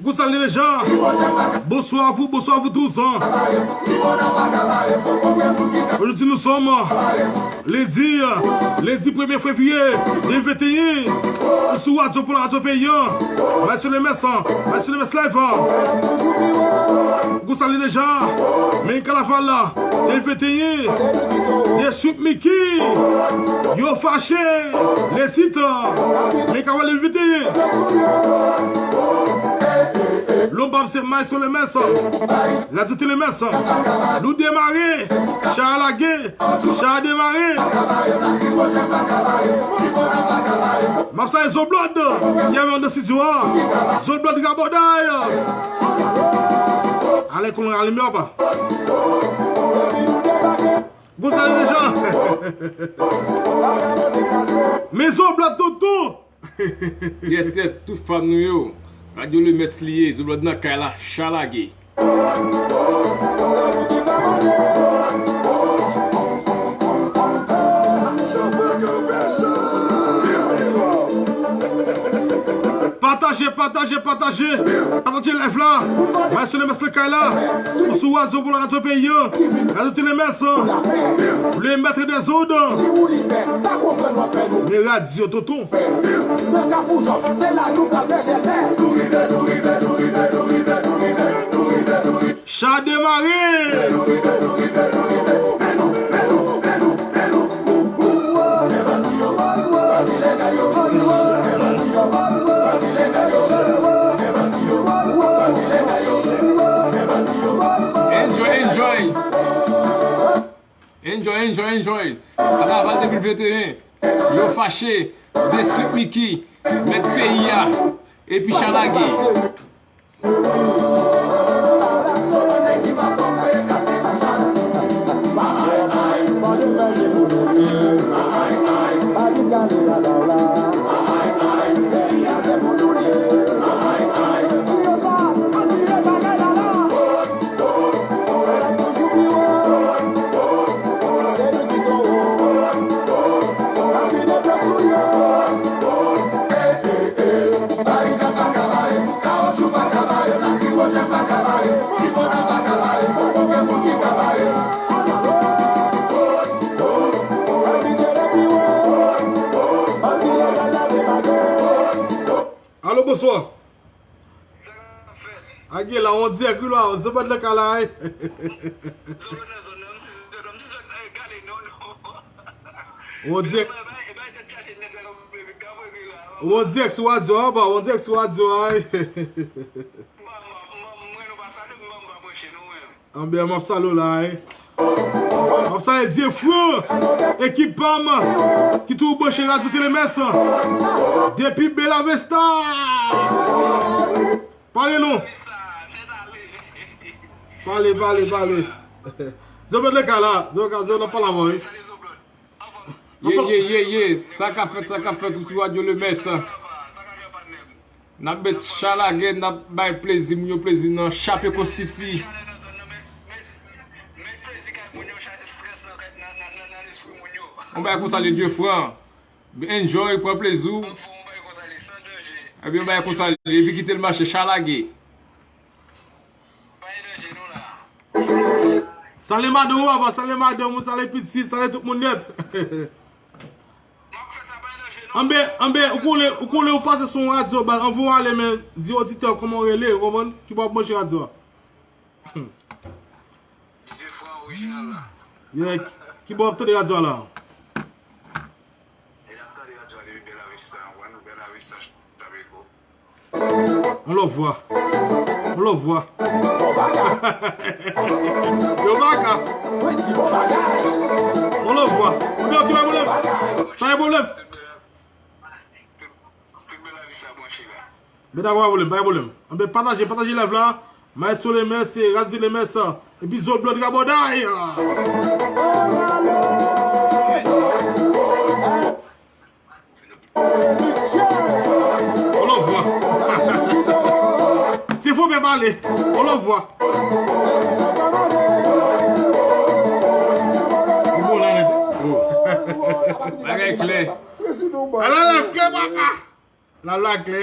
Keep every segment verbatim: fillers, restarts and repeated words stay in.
Gonzalo Deja, bonsoir à vous, bonsoir à vous tous. Aujourd'hui nous sommes lundi, lundi premye fevriye de mil venteyen, sou Radio Polo, Radio Peyi an, Maestro Lemes, Maestro Lemes Live. Gonzalo Deja, men kanaval de mil venteyen, de Sweet Micky, Yo Fache, le titre, men kanaval de mil venteyen. Lòm pa se Maestro Lemes, Radio Télé Lemes. Nou demare, cha a lage, cha a demare. M ap salye Zoblòd, ki avè m nan estidyo a. Zoblòd Rabòday. Ale, konnen ale, men apa. Gonzalo Deja. Men Zoblòd toutou. Yes, yes, tout fan nou yo. Radio Lemes li ye, Zoblòd nan kay la, cha lage. Pataje, pataje, pataje. Pataje live la. Maestro Lemes nan kay la. Ou sou Radio Polo, Radio Peyi an. Radio Télé Lemes. Le maître des ondes. Men radyo, tonton. Nan Kafouzòf, se la nou pral fè chèlbè. Cha demare. Enjoy, enjoy. Enjoy, enjoy, enjoy. Kanaval de mil venteyen. Yo Fache, de Sweet Micky, Mèt Peyi a, epi cha lage. Bonswa. Agi la, on dirèk wi la, zobad nan kay la, wi. On dirèk. On dirèk sou radyo a, ba, on dirèk sou radyo a, wi. Anben, m ap salye w la, wi. M ap salye Dieu Franc, ekip pa m, ki toujou branche Radyo Tele Mès, depi Bella Vista. Pale non. Pale, pale, pale. Zobad nan kay la, Zobad, Zobad, n ap pale avè w, wi. Ye, ye, ye, ye, sa k ap fèt, sa k ap fèt sou, sou Radyo Le Mès. N ap met chay lage, n ap bay plezi, moun yo plezi nan Chapeko City. On bagay konsa li Dieu Franc. Enjoy, pran plezi w. Ebyen, on bagay konsa li, epi kite l mache, chay lage. Salye madanm ou, papa, salye madanm ou, salye pitit, salye tout moun nèt. Anben, anben, ou konnen, ou konnen ou pase sou yon radyo, ba, anvan w ale, men, di oditè w kòman w rele, ou konprann, ki bò w ap branche radyo a. Hmm. Yeah, ki bò w ap tande radyo a la? On lòt vwa. On lòt vwa. Yo baka. On lòt vwa. Ou gen, ok, pa gen pwoblèm. Pa gen pwoblèm. Mèt a pa pwoblèm, pa gen pwoblèm. Anben pataje, pataje live la. Maestro Lemès, se Radyo Lemès, epi Zobad Rabòday. On lòt vwa. Se fò byen pale. On lòt vwa. Ou bon la nèt. Bagay klè. Ala la, frè papa. La lwa klè.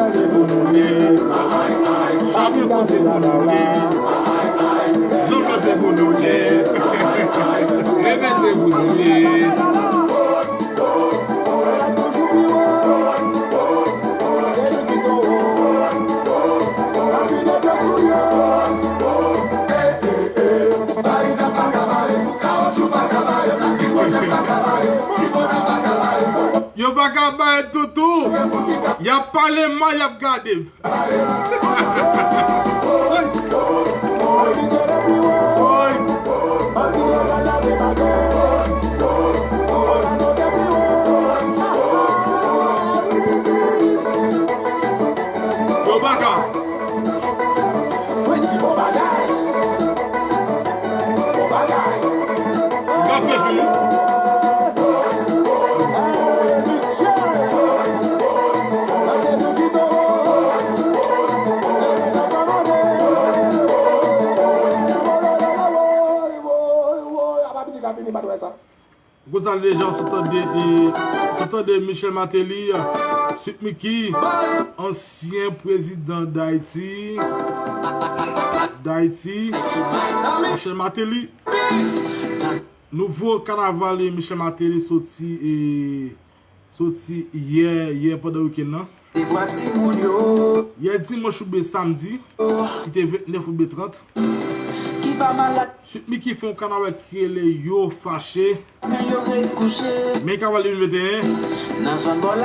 Se pou nou ye. Fabio se pou nou ye. Zonzo se pou nou ye. Bebe se pou nou ye. Yo pa ka bay toutou. Y ap pale mal, y ap gade m. Yo baka. Wi, ti bon bagay. Bon bagay. M ka fè tou. Konsa deja, w sot tande, e, w sot tande Michel Martelly, Sweet Micky, ansyen prezidan Dayiti, Dayiti, Michel Martelly. Nouvo kanaval Michel Martelly soti, e, soti yè, yè pandan wikenn nan. Yè dimanch oubyen samdi, ki te vennèf oubyen trant, Sweet Micky fè yon kanaval ki rele Yo Fache. Men kanaval de mil venteyen.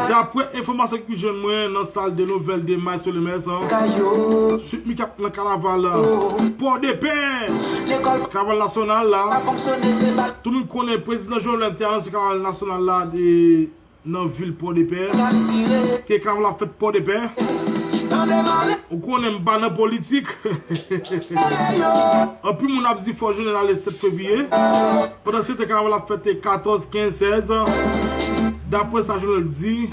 Daprè enfòmasyon ki jwenn mwen nan sal de nouvèl de Maestro Lemès, Sweet Micky ap nan kanaval Pòdepè. Kanaval nasyonal la. Tout moun konnen prezidan Jovenel te anonse kanaval nasyonal la de nan vil Pòdepè, ke kanaval ap fèt Pòdepè. Ou konnen m pa nan politik. Anpil moun ap di fò jounen ale sèt fevriye. Pandan se tan kanaval ap fèt katòz, kenz, sèz. Daprè sa jounen di,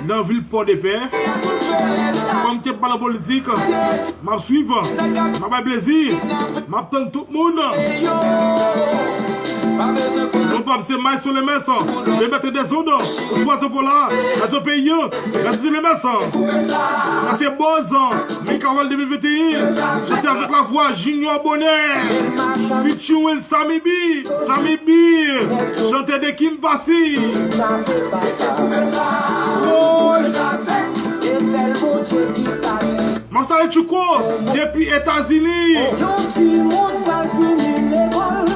nan vil Pòdepè. Kòm ke m pa nan politik, m ap swiv, m ap bay plezi, m ap tann tout moun. Non pa m se Maestro Lemès, le maître des ondes, ou sou Radyo Pola, Radyo Peyi an, Radyo Lemès. Sa se bòz, men kanaval de mil venteyen, se te avèk lavwa Junior Bonheur, featuring Sammy B, Sammy B. Chante de Kim Passy. Woy. M ap salye Tchouko depi Etazini. Yon timoun pral fini lekòl,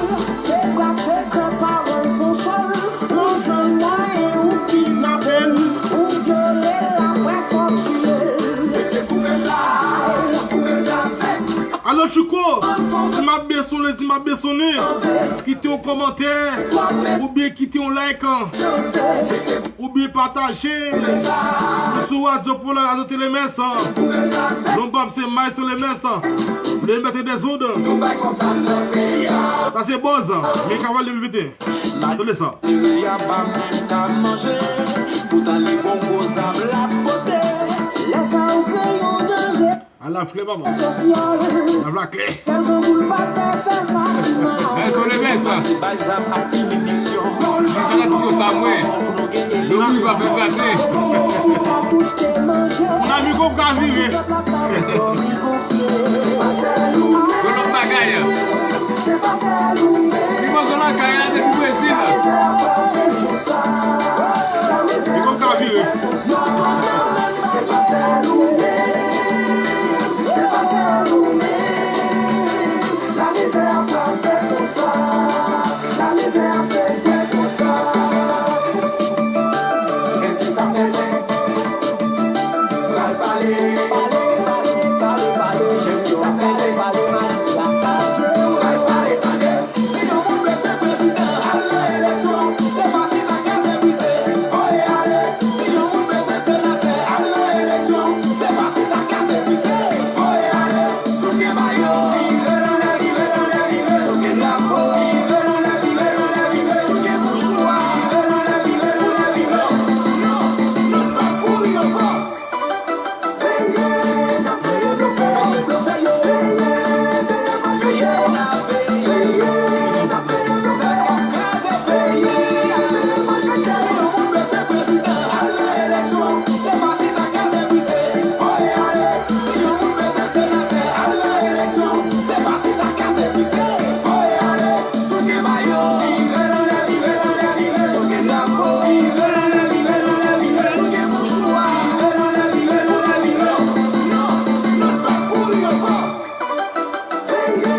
se bra se kò paran l sou sòl, ou jwenn mwayen ou kidnape l, ou vyole l, apre sa w tiye l. E se pou koupe sa, koupe sa sèk. Alò Tchouko, si m ap byen sonnen, si m ap byen sonnen, kite yon kòmantè, oubyen kite yon like, oubyen pataje. Nou sou radyo Pòlòy, radyo Telemès. Non pa m se Maestro Lemès, le maître des ondes. Sa se bòz, men kaval de vite. Tande sa. Materyèl pa menm ka manje, poutan li gon gwo zam l ap pote. Lè sa ou kreye yon danje. Ala flè papa. Sosyal. Ala flè. Kèlke boul pa fè fè sa ki mal. Maestro Lemès. Bay zam ak iminisyon. Mwen fè la ti sa mwen. Lomi pa fè gate. Pou manje. Mon ami, gon ka vire. Yon lòt bagay. Ti manzè lakay la depi Brezil. Li konn sa vire. Pral pale, pale, pale, pale, pale, menm si sa fè zen. Pale, pale, pale, pale, pale, pale. Si yon moun bezwen prezidan, al nan eleksyon. Se pa chita kaze brise, voye ale. Si yon moun bezwen senatè, al nan eleksyon. Se pa chita kaze brise, voye ale. Si w gen mayo, vire nan lè, vire nan lè, vire. Si w gen drapo, vire nan lè, vire nan lè, vire. Si w gen mouchwa, vire nan lè, vire nan lè, vire. Non, non, non, n ap kouri ankò. Veye, n ap veye blofè, blofè yo. Veye, veye malfektè. Veye, n ap veye, veye, n ap veye blofè k ap kraze peyi a. Veye malfektè. Si yon moun bezwen prezidan, al nan eleksyon. Se pa chita kaze brise, voye ale. Si yon moun bezwen senatè, al nan eleksyon. Se pa chita kaze brise, voye ale. Si w gen mayo, vire nan lè, vire nan lè, vire. Si w gen drapo, vire nan lè, vire nan lè, vire. Si w gen mouchwa, vire nan lè, vire nan lè, vire. Non, non, n ap kouri ankò. Veye,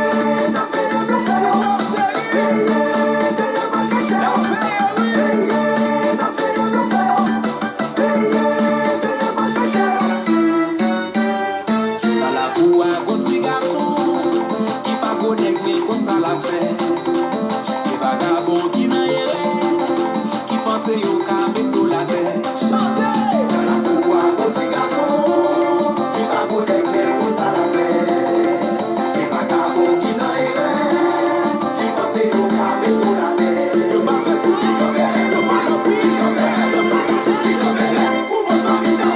n ap veye blofè yo. Veye, veye malfektè. Veye, n ap veye blofè yo. Veye, veye malfektè. Nan lakou a gon ti gason ki pa gwo nèg men konn sa l ap fè. Gen vagabon ki nan erè, ki panse yo ka met dlo l atè. Chante! Nan lakou a gon ti gason ki pa gwo nèg men konn sa l ap fè. Gen vagabon ki nan erè, ki panse yo ka met dlo l atè. Yo pa bezwen, yo pa nan pri, yo pa nan sakaje, yo pa nan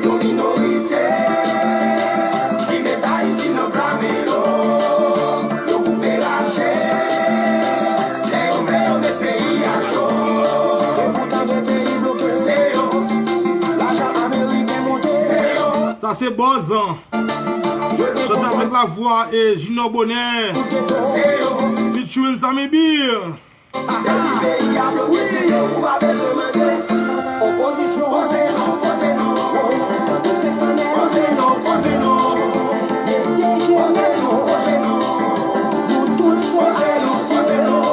Yon minorite ki met Ayiti nan pla men yo. Yo koupe rache, lè yo vle yo met peyi a cho. Epoutan gen peyi bloke, se yo. Lajan ameriken monte, se yo. Sa se bòz. Chante avèk lavwa e Junior Bonheur. Featuring Sammy B. Depi peyi a bloke, se yo ou pa bezwen mande. Opozisyon. Poze non, poze non. Poze non, poze non, poze non. Mesye, poze non, poze non. Nou tout se Ayisyen. Poze non, poze non.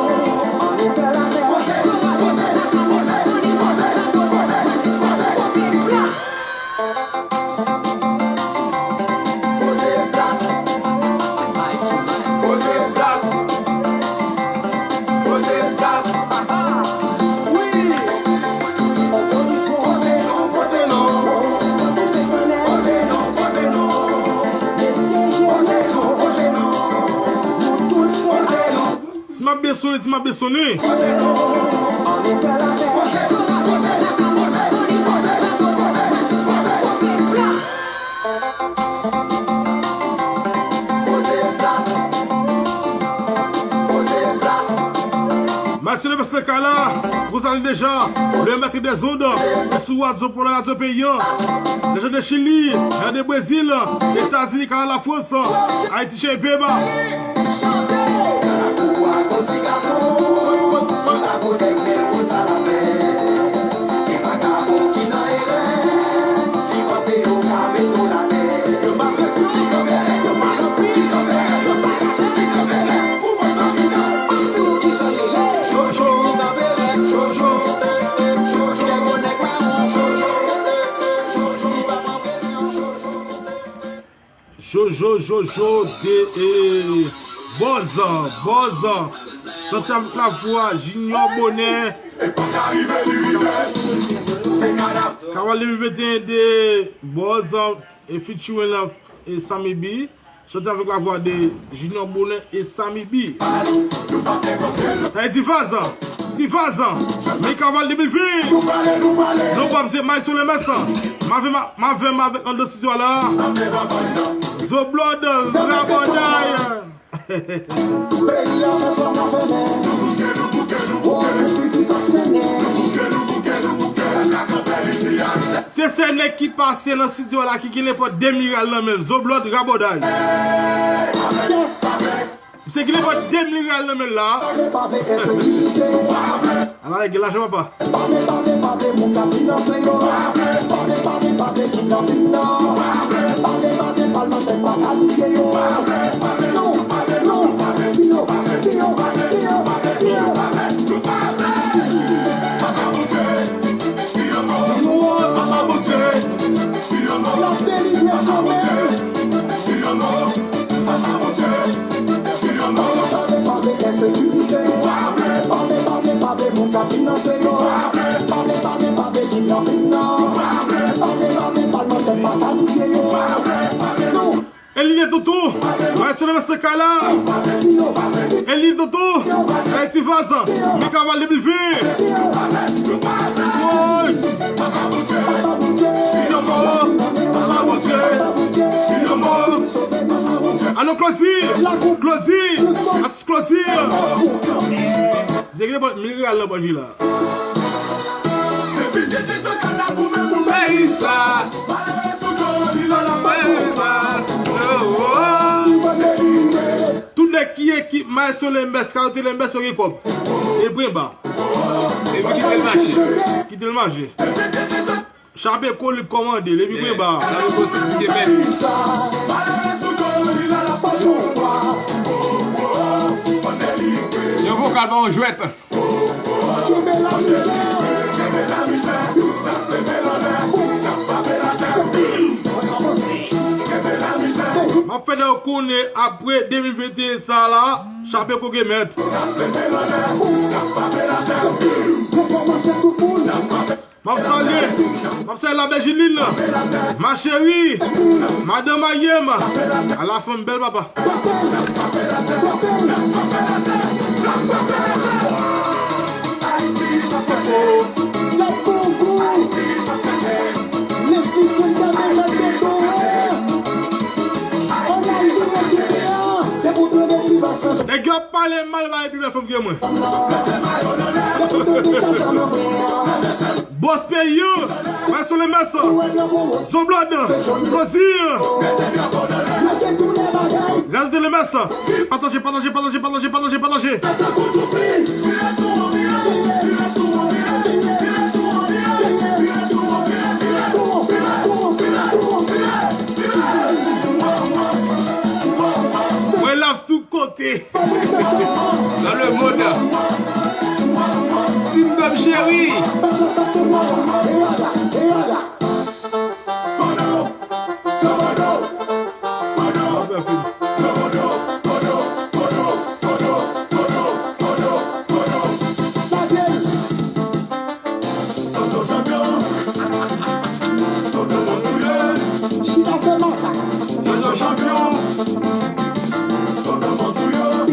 Ann nou fè lapè. Poze non, poze non, poze non, poze non, poze non, poze non. Poze plat. Poze plat. Poze plat. Wi. Opozisyon. Poze non, poze non. Poze non, poze non. Mesye, poze non, poze non. Nou tout se Ayisyen. Si m ap byen sonnen, si m ap byen sonnen. Poze non. Ann nou fè lapè. Poze non. Kala, vous allez déjà, le maître des ondes, sou Radio Polo, Radio Peyi an, les gens de Chili, les gens de Brésil, États-Unis, Canada, la France, Haïti, chez Beba. Jojo, Jojo, de, e, Bòz, Bòz, Sante avèk Lavwa, Junior Bonè. Kawal de mil venteyen de Bòz, e featuring la, e Sammy B. Chante avèk lavwa de Junior Bonè e Sammy B. Hey, Divaz, Divaz, men Kawal de mil ven. Non, pap, se Maestro Lemes. M avè m, m avè m avèk anndan estidyo a la. Zoblòd, Rabòday. Se, se nèg ki pase nan estidyo a la ki gen nenpòt de mil real nan men l. Zoblòd, Rabòday. Misye gen nenpòt de mil real nan men l la. Ala, gen lajan, papa. Eli de Toutou, Maestro Lemes nan kay la. Eli de Toutou, Haïti Vaz, men Kawal de mil ven. Woy! Alon Claudy, Claudy, atis Claudy. Misye gen nenpòt mil real nan pòch li la. Peyi sa. Peyi sa. Tout nèg ki ekip Maestro Lemes, Kayote Lemes, yo gen kòb. E pwen ba. Epi kite l mache. Kite l mache. Chape kou li kòmande, epi pwen ba. Chape kou se ti kemèt. Yon vokal pa yon jwèt. M ap fè nèg yo konnen apre de mil venteyen sa la, chape kou gen mèt. M ap salye, m ap salye Labè Jilin, ma chérie, madanm Mayem, ala fanm bèl papa. Nèg yo ap pale mal ba epi bèl fanm gen mwen. Bòs peyi an, Maestro Lemes, Zoblòd, Claudy, Gazete Lemes, pataje, pataje, pataje, pataje, pataje, pataje. Mwen love tout kote. Dans le monde. Team Dom Chéri. Toto chanpyon. Toto chanpyon.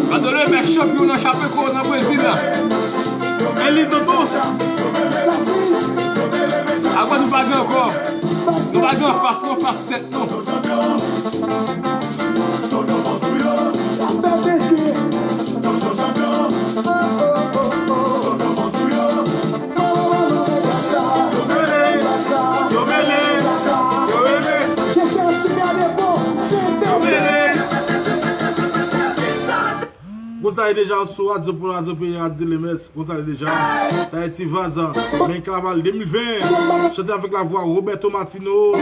Gade le mèt chanpyon nan chape kou nan Brezil la. Eli Toto. Agwa nou pa gen ankò. Nou pa gen anfas, nou anfas tèt nou. Toto chanpyon. Toto chanpyon. Deja sou Radio Polo, Radio Polo, Radio Lemes, konsa li deja. Tahiti Vaz, men kanaval de mil ven, chante avèk lavwa Roberto Martino.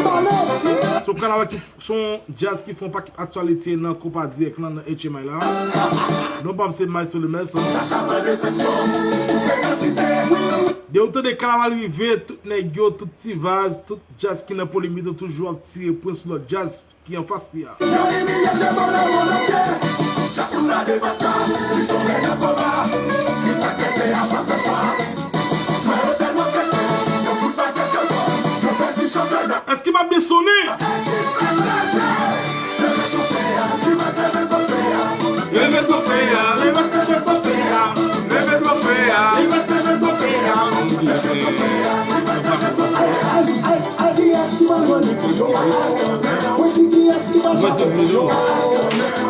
Son djaz ki fè yon pakèt aktyalite nan konpa dirèk lan, nan H M I la. Non pa m se Maestro Lemes. De ou tande kanaval rive, tout nèg yo, tout ti vaz, tout djaz ki nan polemik yo toujou ap tire pwen sou lòt djaz ki anfas li a. Yo imilye de bò nan mond antye. Chakoun la de batya, li tonbe nan koma. Kisa k rete a pa fè fwa. Jwè yo tèlman pete, yo fout batay yo fò, yo pèdi chanpyona. Èske m ap byen sonnen? Leve twofe a, ti mas leve twofe a. Leve twofe a, leve twofe a. Leve twofe a, leve twofe a. Mwen di kiyès ki balon nan foto a.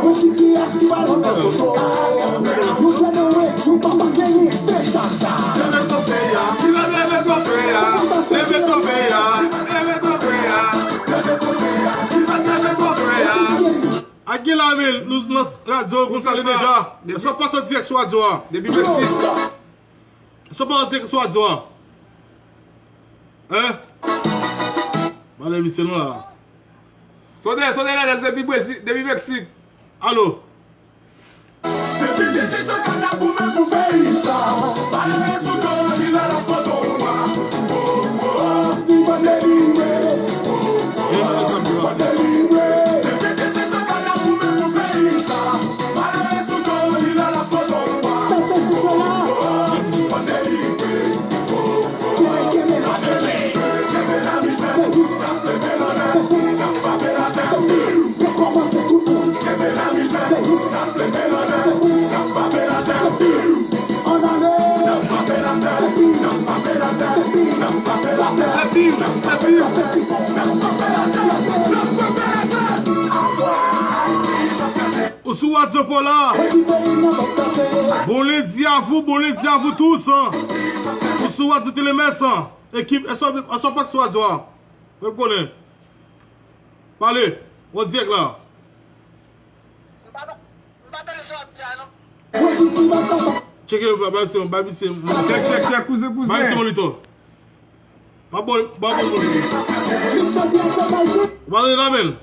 Mwen di kiyès ki balon nan foto a. Nou fè nan wen, nou pa pa genyen dechacha. Leve twofe a, ti lè leve twofe a. Leve twofe a, leve twofe a. Leve twofe a, ti lè leve twofe a. Ak gen la men, nou nan radyo, nou salye deja. Èske w pase an dirèk sou radyo a? Depi Meksik. Èske w pase an dirèk sou radyo a? Hein? Pale misye non la. Sonde, sonde la depi Brezil, depi Meksik. Alo. Depi Titi se kata pou men pou peyi sa. Pale sou do li la la foto wa. Oh, oh, li va delivre. Oh, oh, li va delivre. Depi Titi se kata pou men pou peyi sa. Pale sou do li la la foto wa. Fè sesi sela. Oh, oh, li va delivre. Ou sou Wadzopo la. Bon lendi a vou, bon lendi a vou tous. Ou sou Wadzopo Telemès. Ekip, èske w pase sou radyo a? Fè m konnen. Pale. Ou an dirèk la. M pa, m pa tande sa w ap di a, non. Tcheke, ba, ba, se, ba, se, tchèk, tchèk, tchèk, kouzen, kouzen. Ba, se monitò. Ba, bon, ba, bon, bon. Ou pa tande la, men.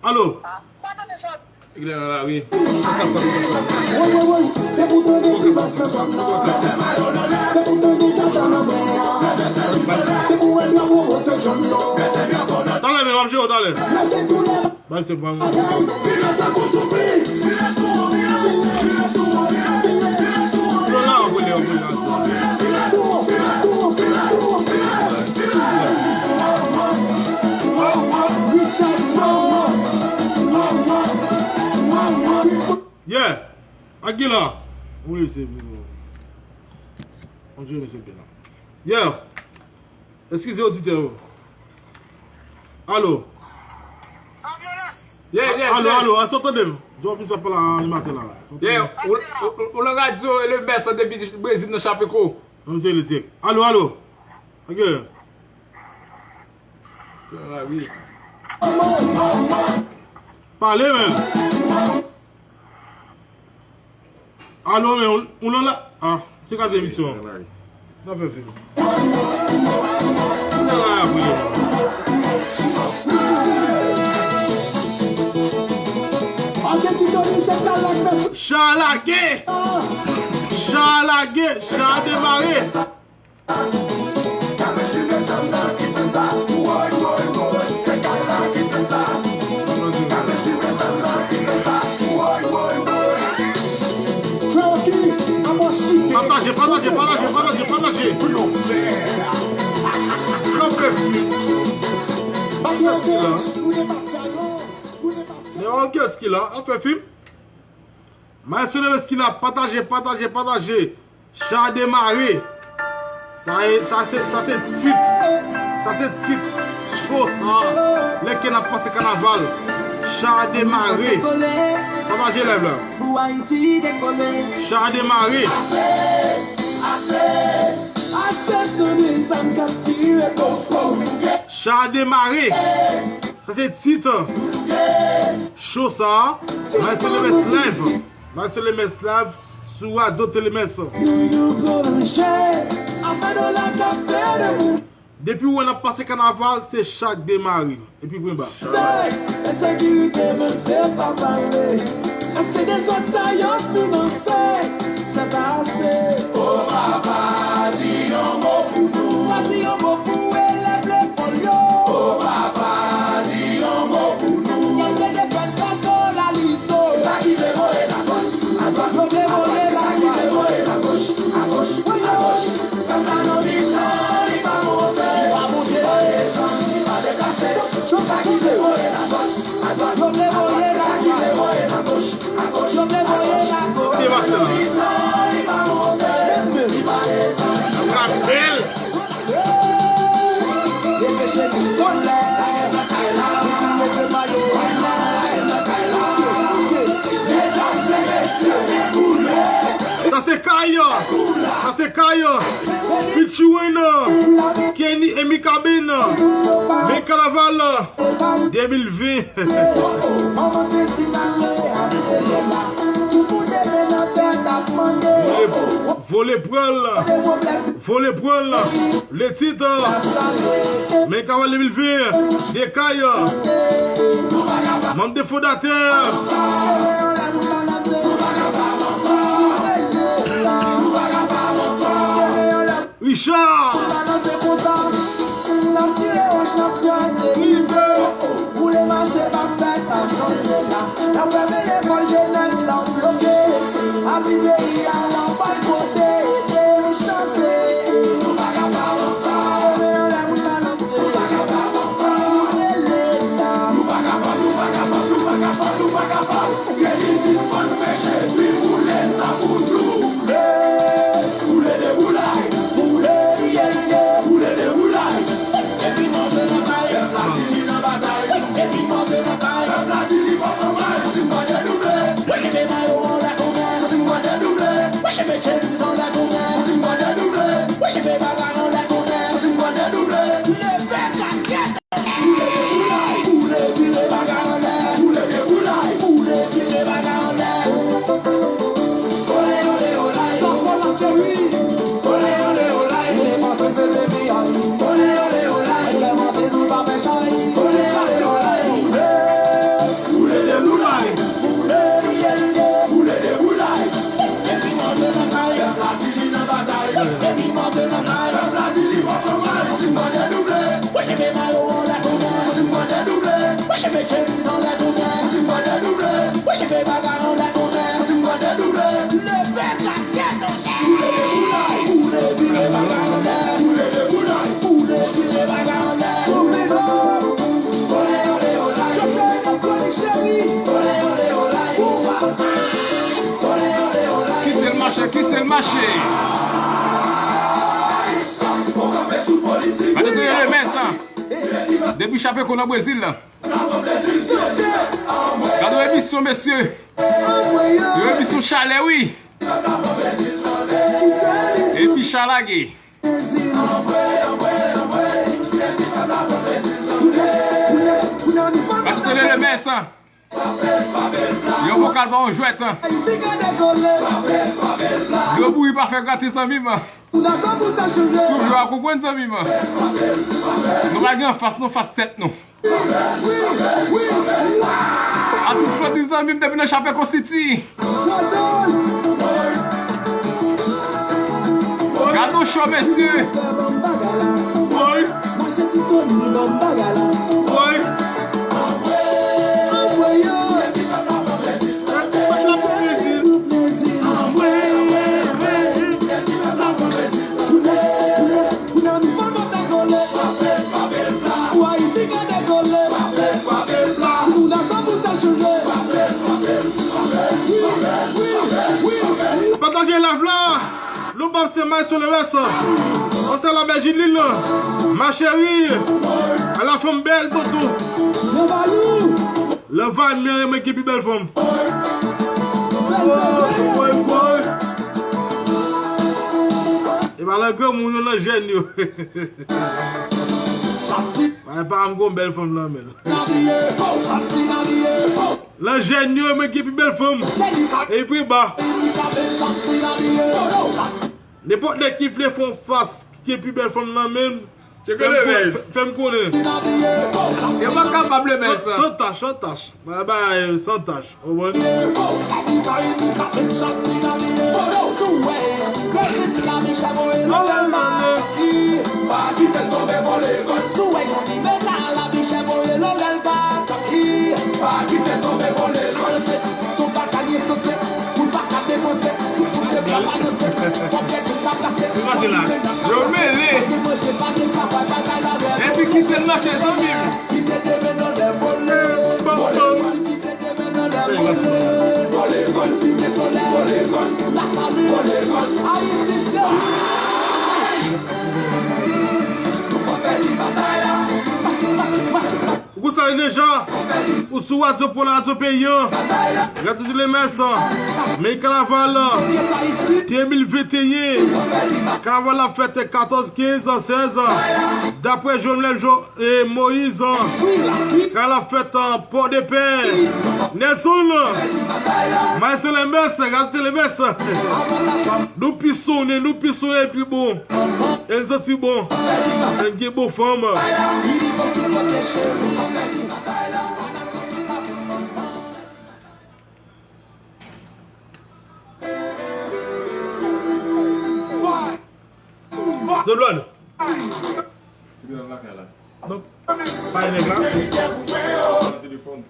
Alo. Ah, m pa tande sa w ap Eglè nan lari. Woy, woy, woy. Depi w tande ti bas nan zòn nan. Depi w tande djaz sa nan men an. Depi w wè drapo woz e jòn nan. Talè, men, m ap jere w talè. Mete koulè. Bay se pran. Bagay. Vire tankou toupi. Vire tou an vire. Vire tou an vire. Vire tou an vire. Vire tou an vire. Vire tou an vire. Vire tou an vire. Vire tou an vire. Yeah. Ak ki la? Wi, se byen. Kontinye, se byen la. Yeah. Eskize oditè yo. Alo. San vyolans. Yeah, yeah, alo, yeah. Alo, èske w tande m? Jòvis ap pale a animatè la. Yeah, ou, ou, ou, ou nan radyo Lemes depi Brezil nan Chapeko. Nan misye elektrik. Alo, alo. Ok. Pale, men. Alo, men, ou, ou nan la. Ah, se kaze emisyon an. Nan fè fim. Ou nan la, apre. Cha lage! Cha lage! Cha demare! Kamesi de zam nan ki fè sa. Woy, woy, woy. Se kay la ki fè sa. Kamesi de zam nan ki fè sa. Woy, woy, woy. Frè Oki, ann chite. Pataje, pataje, pataje, pataje, pataje. Pou yo fè. Yo fè fim. Kiyès ki la? Men kiyès ki la? Ap fè fim? Maestro Lemes ki la, pataje, pataje, pataje. Cha demare. Sa e, sa se, sa se tit. Sa se tit cho sa. Lè ke n ap panse kanaval. Cha demare. Pataje live la. Cha demare. Cha demare. Sa se tit cho sa a. Maestro Lemes live. Maestro Lemès live sou Radio Télé Mès. You, you branche, afè dola k ap fè de moun. Depi w wè n ap pase kanaval, se chak demare. Epi pwen ba. Ensekirite menm se pa pale. Èske dezòd sa yo finanse? Se pa ase. O papa, di yon mo pou nou. Pa di yon mo pou elèv lekòl yo. O papa, di yon mo pou nou. Y ap plede fè tòtò lalito. Sa ki vle voye lakòt, adwat, yo vle voye lakòt. Sa ki vle voye lagoch, agoch, agoch. Pèp la nan mitan, li pa monte, li pa monte, li pa desann, li pa deplase. Sa ki vle voye ladwat, adwat, adwat. Sa ki vle voye lagoch, agoch, agoch. Pèp la nan mitan, li pa monte, li pa desann, li pa deplase. Sa se Kay, sa se Kay, featuring Kenny e Mikaben, men kanaval de mil ven. Vole pran l, vole pran l. Le titre, men kanaval de mil ven, de Kay, manm de fondatè. Richard. N ap tire wòch, n ap kraze mize. Boule mache, pa fè sa chanje la. N ap fèmen lekòl, jenès la bloke. Abli peyi a, w ap bay kote, ede m chante. Nou pa kapab ankò. Leve anlè pou n balanse. Nou pa kapab ankò. Boule Leta. Nou pa kapab, nou pa kapab, nou pa kapab, nou pa kapab. Kenny sispann peche, vin boule sa pou nou. Boule, boule de boulay, boule, yeah, yeah, boule de boulay. Epi monte nan kay, pèp la di li nan batay. Epi monte nan kay, pèp la di li pòv nan may. Santi m pral dedouble. Wi, leve mayo anlè tonè. Santi m pral dedouble. Wi, leve chemiz anlè tonè. Santi m pral dedouble. Wi, leve bagay anlè tonè. Santi m pral dedouble. Leve kaskèt. Boule, boule, boule, vire bagay anlè. Boule, vire bagay anlè. Ole, ole, olay. Tanpon la cheri. Ole, ole, olay. Depanse se depi ay. Ole, ole, olay. Sèmante nou pa fè chay. Ole, ole, olay. Boule, boule de boulay. Boule, yeah, yeah. Boule de boulay. Epi monte nan kay. Pèp la di li nan batay. Epi monte nan kay. Pèp la di li pòv nan may. Santi m pral dedouble. Wi, leve mayo anlè tonè. Santi m pral dedouble. Wi, leve chemiz anlè tonè. Santi m pral dedouble. Wi, leve bagay anlè tonè. Santi m pral dedouble. Leve kaskèt anlè. Boule de boulay. Boule, vire bagay anlè. Boule de boulay. Boule, vire bagay anlè. Boule, ole, ole, olay. Chante yon konik cheri. Ole, ole, olay. Ou pa. Ole, ole, olay. Kite l mache, kite l mache. Gade tou Lemès. Depi chape kou nan Brezil la. Gade yon emisyon, mesye. Yon emisyon chalè, wi. Epi chalage. Gade tou Lemès. Yon vokal pa yon jwèt. Yo bouri pa fè grate zanmi m. Sou vle w a konprann zanmi m. Nou pa gen anfas, nou fas tèt nou. Atis pran di zanmi m depi nan Chapè Konsiti. Gade yon cho, mesye. Woy. Woy. Pataje live la. Lou Bab se Maestro Lemès. Konsa la bèl Jilin. Ma chérie. A la fanm bèl, toto. Lanvani, men ki pi bèl fanm. Woy, woy, woy. E pa lan granmoun yo, lan jèn yo. Mwen pa m gon bèl fanm nan men l. Nan jèn yo, mwen gen pi bèl fanm. Epi ba. Nenpòt nèg ki vle fè yon fas ki gen pi bèl fanm nan men l, fè m konnen. Yo pa kapab le mè sa. San tach, san tach. Ba, ba, san tach. Ou konprann? Pa kite l tonbe, vole gòl. Si w wè yon ti meta, la pi chè voye l anlè l pa. Pa kite l tonbe, vole gòl. Se yon bagay esansyèl, pou l pa ka depanse, pou, pou l te pa balanse. Kòb dèt ou ka plase. Yo mele. Pa gen manje, pa gen travay, bagay la rèd. Epi kite l nan chen, zanmi m. Kite demen nan lè vole. Vole gòl, kite demen nan lè vole. Vole gòl, site solèy. Vole gòl, la sali. Vole gòl, Ayiti cheri. Nou pa pèdi batay la. Mache, mache, mache. Ou konn sa deja? Ou sou Radyo Polo, Radyo Peyi an. Radyo Tele Mès. Men kanaval de mil venteyen. Kanaval la fèt katòz, kenz, sèz. Daprè Jovenel Jo-, e, Moïse. Kanaval la fèt an Pòdepè. Nelson. Maestro Lemès, Radyo Tele Mès. Nou pi sonnen, nou pi sonnen pi bon. E l santi bon. E l gen bon fanm. Zolòn. Donk, pa nèg la. Nan telefòn.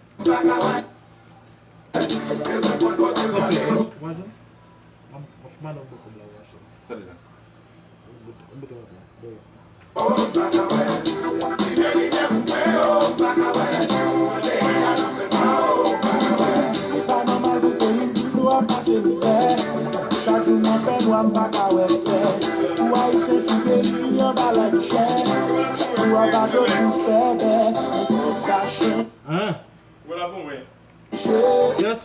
Sa deja. E pa nòmal pou peyi m toujou ap pase mizè. Chak jou m nan fènwa, m pa ka wè klè. Pou Ayisyen fin peri anba lay chè. Pou abado pou fè bè. Pou sa chen. Hein? Koupe la pou mwen. Yes.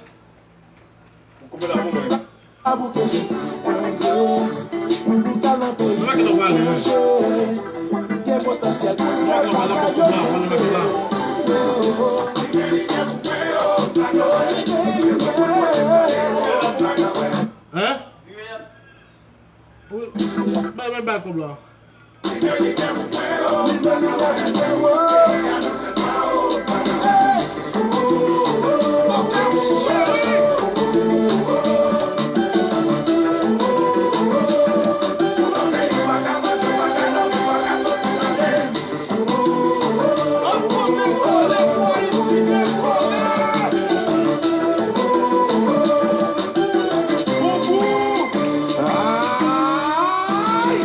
Koupe la pou mwen. Gen potansyèl pou fè bagay yo. Hein? Bay, bay, bay kòb la. Ay!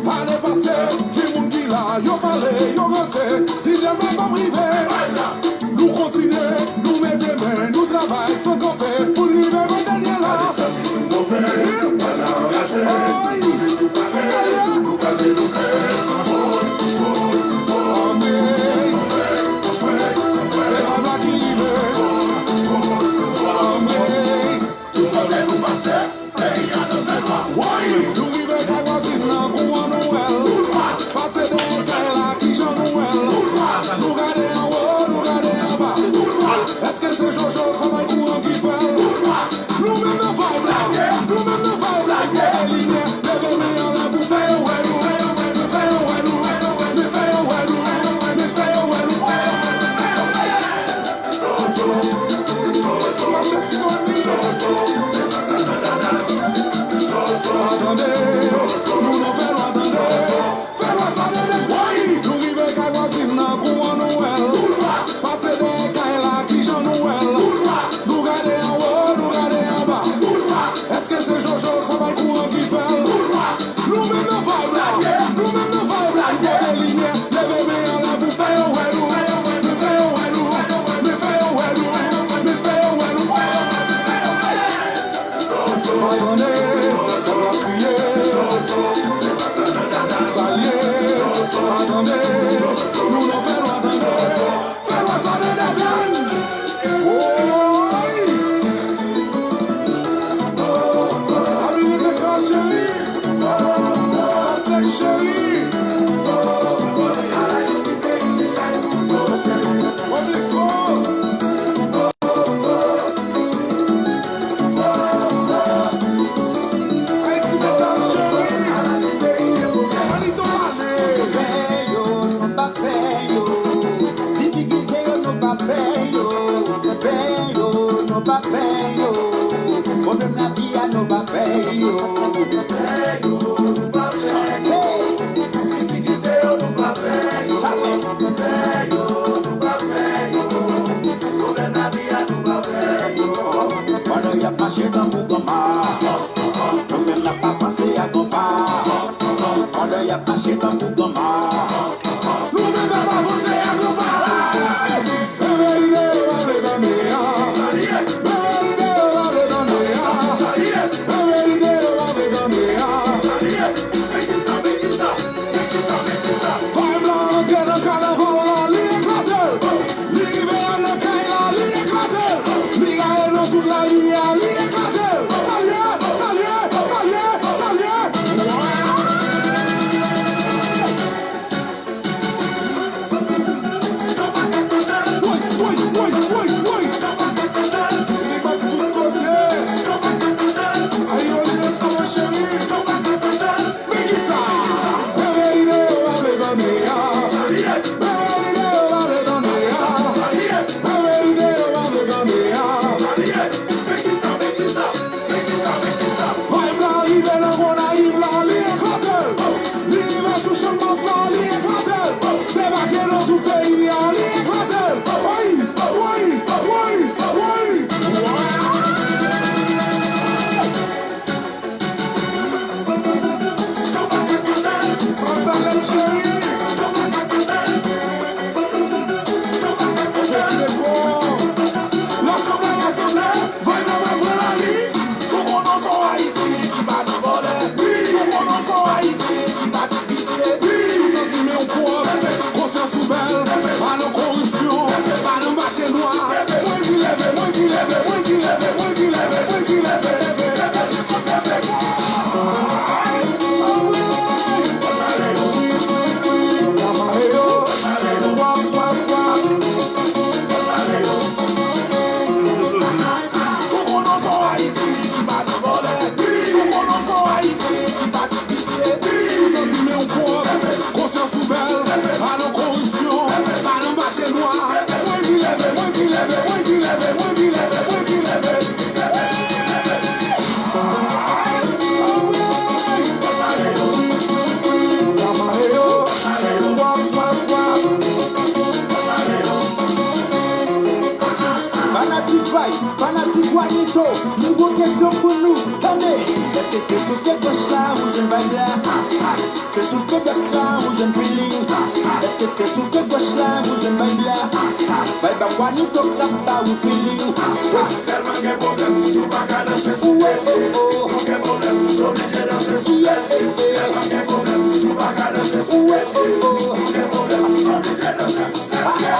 Ane pase, gen moun ki la, yo pale, yo ranse, ti djaz la pap rive. Nou kontinye, nou mete men, nou travay san kanpe, pou n rive jwenn dènye la. Ay! Sa ye? Anmwey! Se pa blag ki rive. Anmwey! Woy! Nou rive kay vwazin nan, kou an nou wè l. Pase dèyè kay la, kijan nou wè l? Nou gade anwo, nou gade anba. Èske se Jojo, travay kouran ki fè l? Nou menm nan vibe la, nou menm nan vibe la. Kote limyè, leve men anlè pou fè yo wè nou. Fè yo wè nou, fè yo wè nou, fè yo wè nou. Tande, nou nan fè lwa tande. Fè lwa sa tande. Woy! Nou rive kay vwazin nan, kou an nou wè l. Pase dèyè kay la, kijan nou wè l? Nou gade anwo, nou gade anba. Èske se Jojo, travay kouran ki fè l? Nou menm nan vibe la, nou menm nan vibe la. Kote limyè, leve men anlè pou fè yo wè nou. Fè yo wè nou, fè yo wè nou, fè yo wè nou. Pa tande, fè yo kriye. Salye, pa tande, nou nan fè lwa tande. Fè lwa sa nan dèbyèn. Woy! Avi rete kras cheri. Pastèk cheri. Kote fò. pa fè yo. Pwoblèm lavi a nou pa fè yo. Fè yo, nou pa fè yo. Difikilte yo nou pa fè yo. Jamè. Fè yo, nou pa fè yo. Pwoblèm lavi a nou pa fè yo. Pandan y ap mache tankou granma, nou menm n ap avanse a granpa. Pandan y ap mache tankou granma, nou menm n ap avanse a granpa. Leve ide yo pa vle tande a. Leve ide yo pa vle tande a. Leve ide yo pa vle tande a. Vibe la rantre nan kanaval la, li eklate. Li rive anndan kay la, li eklate. Li gaye nan tout lari a, li eklate. Salye, salye, salye, salye. Woy, woy, woy, woy, woy. Li bat tout kote. Ay, yo, li restore cheri. Men kisa? Leve ide yo pa vle tande a. Leve ide yo pa vle tande a. Leve ide yo pa vle tande a. Vibe la rive nan Gonayiv la, li eklate. Li rive sou Chanmas la, li eklate. Debake nan tout peyi a, li eklate. Woy, woy, woy, woy. Anba lèt cheri. Anba lèt cheri. Lasanble, lasanble, vay nan vay pran lari. Tou konnen se yon Ayisyen ki pa nan vòlè. Tou konnen se yon Ayisyen ki pa nan visye. Si w santi men w pwòp, konsyans ou bèl, pa nan koripsyon, pa nan mache nwa. Mwen di leve, mwen di leve, mwen di leve, mwen di leve, mwen di leve, leve, leve, leve. Si w santi men w pwòp, konsyans ou bèl, pa nan koripsyon, pa nan mache nwa. Mwen di leve, mwen di leve, mwen di leve, mwen di leve, mwen di leve. Fanatik Vay, fanatik Wanito, nouvo kesyon pou nou, tande. Èske se sou pye gòch la ou jwenn vibe la? Se sou pye dwat la ou jwenn feeling? Èske se sou pye gòch la ou jwenn vibe la? Vibe ak Wanito k ap ba ou feeling. Tèlman gen pwoblèm, si w pa ka danse sou tete. Ou gen pwoblèm, ou oblije danse sou tete. Tèlman gen pwoblèm, si w pa ka danse sou tete. Ou gen pwoblèm, si w oblije danse sou tete.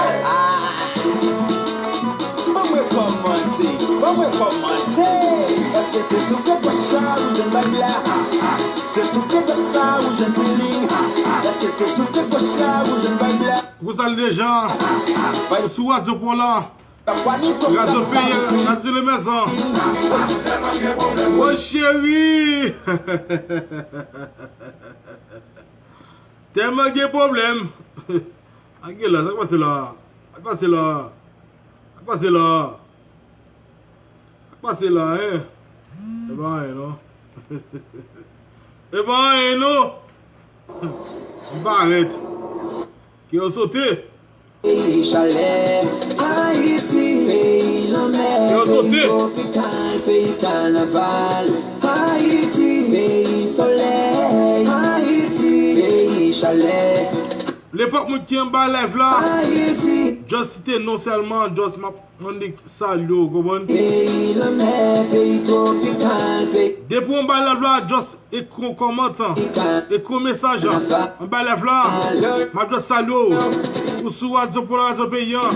Ban mwen kòmanse, ban mwen kòmanse. Èske se sou pye gòch la ou jwenn vibe la? Se sou pye dwat la ou jwenn feeling? Èske se sou pye gòch la ou jwenn vibe la? Pou sa l deja, sou radyo pran la. Radyo Peyi, Radyo Tele Mèsan. Woy cheri. Tèlman gen pwoblèm. Ak gen la, sa k pase la? Sa k pase la? Sa k pase la? Sa k pase la, en? E pa anyen, non. E pa anyen, non. M parèt. Ke yo sote. Peyi chalè, Ayiti, peyi lanmè, peyi twopikal, peyi kanaval. Ayiti, peyi solèy, Ayiti, peyi chalè. Lepòk moun ki anba live la, Ayiti, just site non sèlman, just m ap annik salye w, konprann? Peyi lanmè, peyi twopikal, peyi. Depi w anba live la, just ekri yon kòmantè, ekri yon mesaj anba live la. M ap just salye w. Ou sou radyo pou radyo peyi an,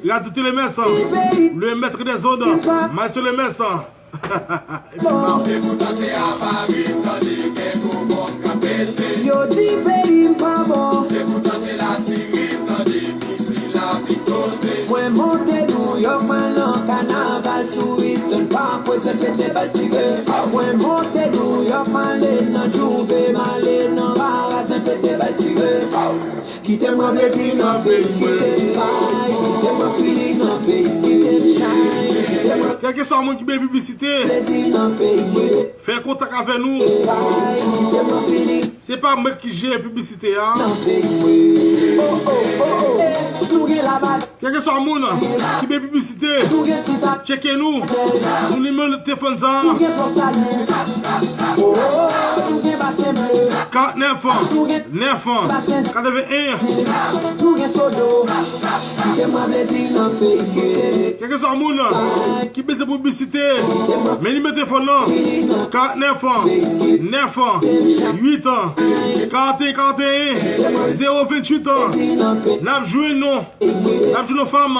Radyo Tele Mèsan, le maître des ondes, Maestro Le Mèsan. Se poutan se Avaritan li gen gwo bòm k ap pete. Yo di peyi m pa bon. Se poutan se Lasiritan li ki Mwen monte Nouyòk, mwen al nan kanaval sou Eastern Parkway, Senpete bal tire. Mwen monte Nouyòk, mwen ale nan Djouvè, mwen ale nan Rara, Senpete bal tire. Kite m pran plezi nan peyi m, kite m vibe, kite m pran feeling nan peyi m, kite m shine, kite m Kèlkeswa moun ki bezwen piblisite, fè kontak avè nou. Se pa mwen ki jere piblisite a. Kèlkeswa moun ki bezwen piblisite, tcheke nou. Nou nimewo telefòn sa a. Karant nèf, nèf, katreven en. Kèlkeswa moun ki bezwen piblisite, men nimewo telefòn nan, karant nèf, nèf, uit, karant en, karant en, zewo venntuit. N ap jwenn nou. N ap jwenn yon fanm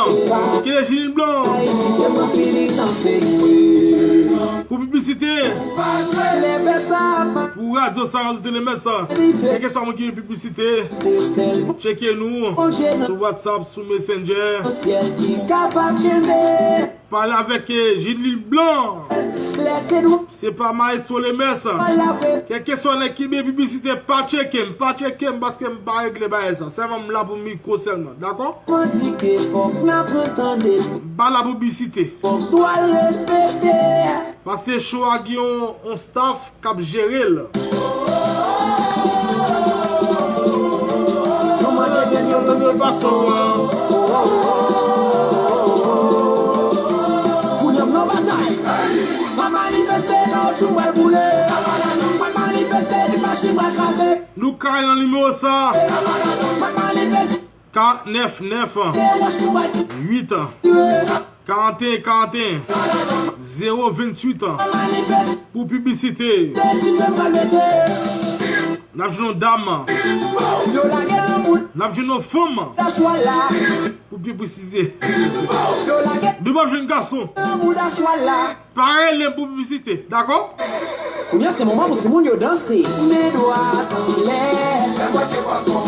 ki rele Jilin Blan pou piblisite, pou radyo sa, radyo Telemès. Kèlkeswa moun ki gen piblisite, tcheke nou sou WhatsApp, sou Messenger. Pale avèk, eh, Jilin Blan. Se pa Maestro Lemès. Kèlkeswa nèg ki gen piblisite, pa tcheke m, pa tcheke m, paske m pa regle bagay sa. Sèlman m la pou mikwo sèlman, dakò? M pa la pou piblisite. Paske show a gen yon, yon staff k ap jere l. Nou kay nan nimewo sa. Karant nèf nèf, uit, karant en karant en, zewo venntuit pou piblisite. N ap jwenn yon dam. N ap jwenn yon fanm. Pou byen presize. Nou p ap jwenn gason. Pa rele m pou piblisite, dakò? Kounye a se moman pou timoun yo danse. Men dwat anlè. Fè m wè,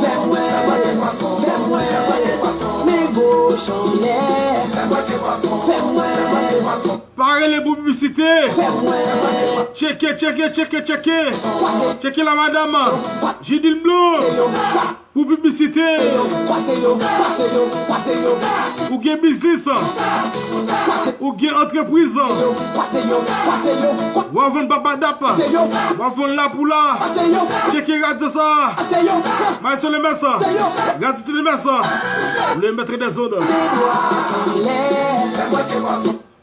fè m wè. Men goch anlè. Fè m wè. Pa rele pou piblisite. Fè m wè. Tcheke, tcheke, tcheke, tcheke. Tcheke la, madanm. Jilin Blan. Pou piblisite. Ou gen biznis. Ou gen antrepriz. W ap vann papadap. W ap vann lapoula. Tcheke radyo sa. Maestro Lemès. Radyo Telemès. Le maître des ondes.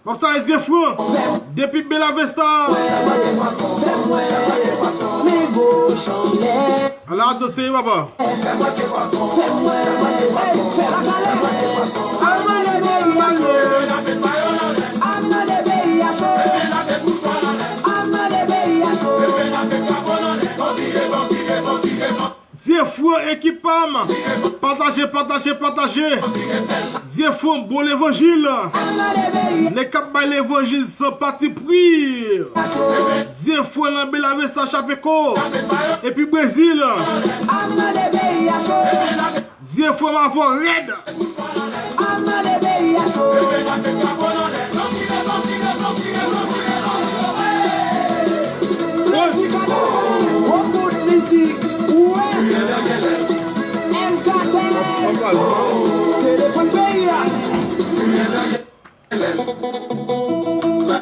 Pòp sa e Zye Fran. Depi Bella Vista. Ala, atò, seye, papa. Zye Fran, ekip pa m. Pataje, pataje, pataje. Zye Fran, bon levanjil. Nèg k ap bay levanjil san patipri. Zye Fran nan Bella Vista, Chapeko. Epi Brezil. Zye Fran, m avè w rèd.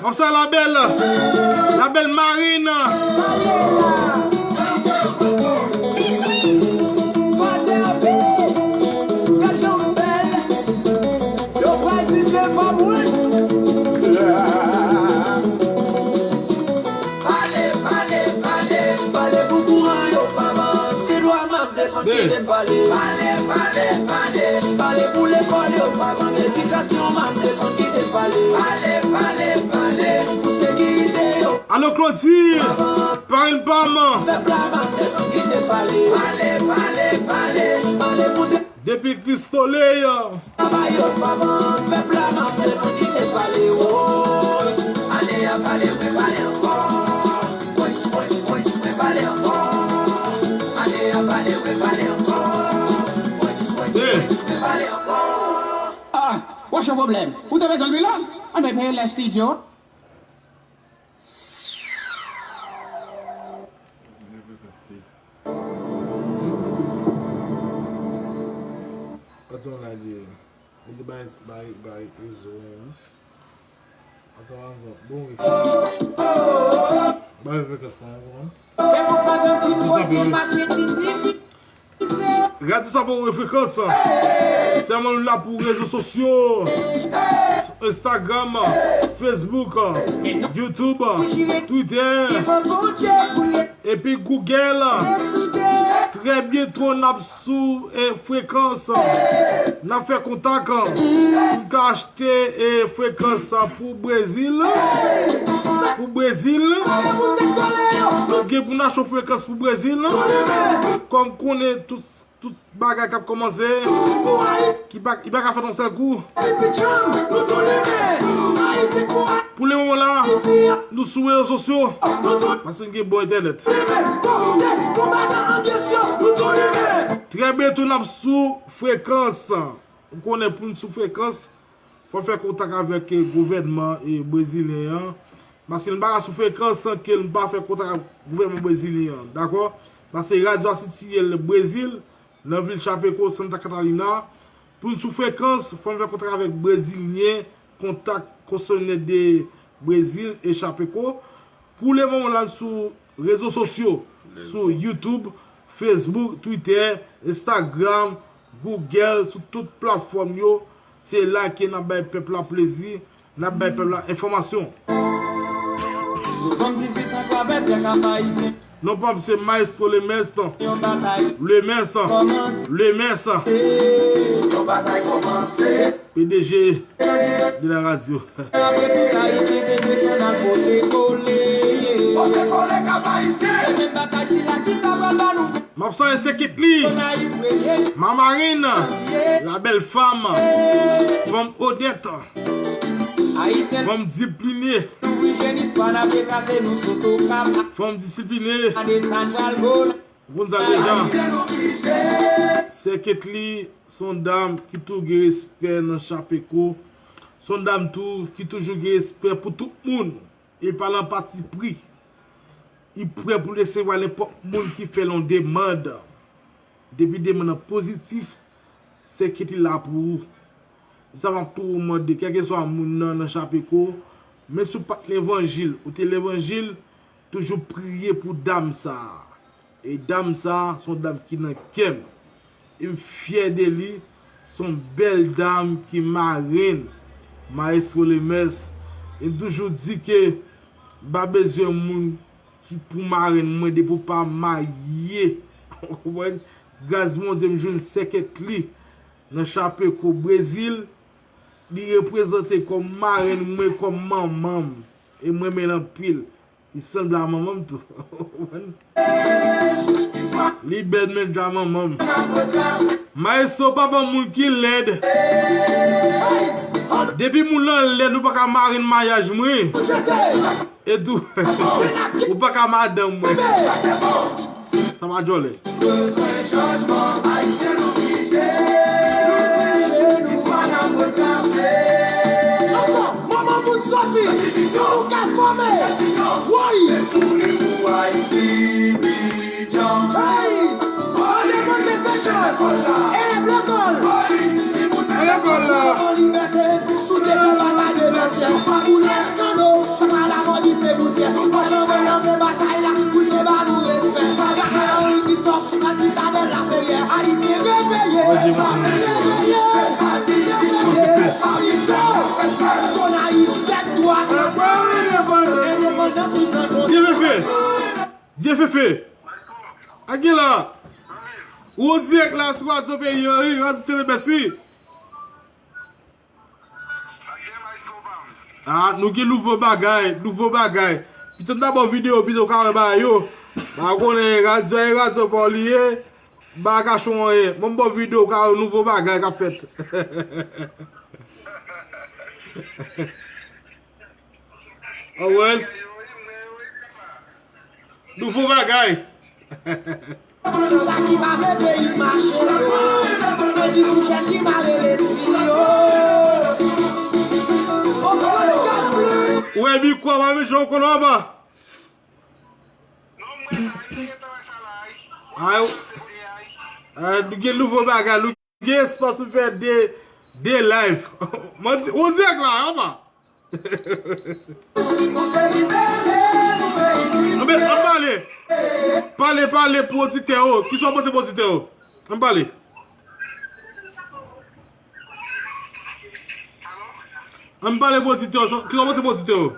Konsa la bèl, la bèl Marine. Yo pral di se pa mwen. Pale, pale, pale, pale pou kouran yo pa ban. Se dwa m ap defann, kite m pale. Pale, pale, pale, pale pou lekòl yo pa ban. Edikasyon m ap defann, kite m pale. Pale, pale, pale pou sekirite yo. Alo, Claudy, pa m pa m. Pèp la m ap defann, kite m pale. Pale, pale, pale, pale pou Depi Kristoley. Ah, wè yon pwoblèm. Ou te bezwen lwi la? Anben peye lè estidyo. Patwon la di, li te bay, bay, bay rezo an. Bon, wi. Ba yo frekans la, wi. Radyo Sapo Refrekans. Sèlman nou la pou rezo sosyo. Instagram, Facebook, YouTube, Twitter, epi Google. Trè byento n ap sou, eh, frekans. N ap fè kontak, eh, pou n ka achte, eh, frekans, eh, pou Brezil. Pou Brezil. Nou gen pou n achte frekans pou Brezil. Kòm konnen tout, tout bagay k ap kòmanse. Ki pa, ki pa ka fèt yon sèl kou. Pou le moman la, nou sou rezo sosyo. Paske n gen bon entènèt. Trè byento n ap sou frekans. Ou konnen pou n sou frekans, fò n fè kontak avèk, eh, gouvènman, eh, brezilyen an. Paske n pa ka sou frekans san ke n pa fè kontak ak gouvènman brezilyen an, dakò? Paske radyo a sitiye l Brezil, nan vil Chapecó, Santa Catarina. Pou n sou frekans, fò n fè kontak avèk brezilyen, kontak konsène de Brezil e Chapecó. Pou le moman la, n sou rezo sosyo, sou YouTube, Facebook, Twitter, Instagram, Google, sou tout platfòm yo. Se la ke n ap bay pèp la plezi, n ap bay pèp la enfòmasyon. Non pa m se Maestro Lemestre. Lemestre. Lemestre. P D G de la radyo. M ap salye Seketli, Mamarine, la bèl fanm, fanm Odette, fanm disipline, fanm disipline. Ou konn sa deja. Seketli se yon dam ki tou gen respè nan Chapecó. Se yon dam tou ki toujou gen respè pou tout moun. E pa nan pati pri. Li prè pou l resevwa nenpòt moun ki fè l yon demann. Depi demann nan pozitif, Seketli la pou ou. Sa m ap toujou mande, kèlkeswa moun nan, nan Chapecó, menm si w pa t levanjil, ou te levanjil, toujou priye pou dam sa a. E dam sa a, se yon dam ki nan kè m. E m fyè de li, se yon bèl dam ki marenn Maestro Lemestre. E m toujou di ke m pa bezwen moun ki pou marenn mwen depi w pa marye. Ou konprann? Gras Bondye, m jwenn Seketli nan Chapecó, Brezil. Li reprezante kòm marenn mwen, kòm manman m. E m renmen l anpil. Li sanble a manman m tou. Li bèl menm jan a manman m. Maestro pa ban moun ki lèd. Depi moun lan lèd, ou pa ka marenn maryaj mwen. E tou, ou pa ka madanm mwen. Sa pa djòlè. Bezwen chanjman, Ayisyen nou ki jere. Istwa n ap retrase. Ankò, manman moun soti, nou ka fòme. Woy! Pou li pou Ayiti, bidjan. Hey! Endepandans Seychelles, elèv lekòl. Elèv lekòl la. Libète, tout te fè batay de lòt sèl. Pa boulèt, kano, pa la mòdi se pousyè. Pa janbe nan men batay la, pou te ba nou respè. Lakay Henri Christophe, nan Sitadèl Laferyè. Ayisyen reveye, reveye, reveye. Ayisyen, Gonayiv, tèt dwat. Endepandans sou san konsi. Dye Fefe. Dye Fefe. Aguilar. Ou dirèk la sou Radyo Peyi an, wi, Radyo Telebès, wi. Ah, nou gen nouvo bagay, nouvo bagay. Pito n ta ba w videyo, pito w ka wè bagay yo. Pa konnen radyo, e radyo pa w li ye. Ba kachon anyen. Ban m ba w videyo, w ka wè nouvo bagay k ap fèt. Alright. Nouvo bagay. Sa ki pa vle peyi mache, yo di sou chèn ki mare lespri, yo. Ou wè mikwo a pa mechan ankò non, papa. Ay, ay, nou gen nouvo bagay, nou gen espas pou fè de, de live. Manti, ou dirèk la, papa. Anben, ann pale. Pale, pale pou oditè yo. Kisa w panse pou oditè yo? Ann pale. Ann pale pou oditè yo. Kisa w panse pou oditè yo?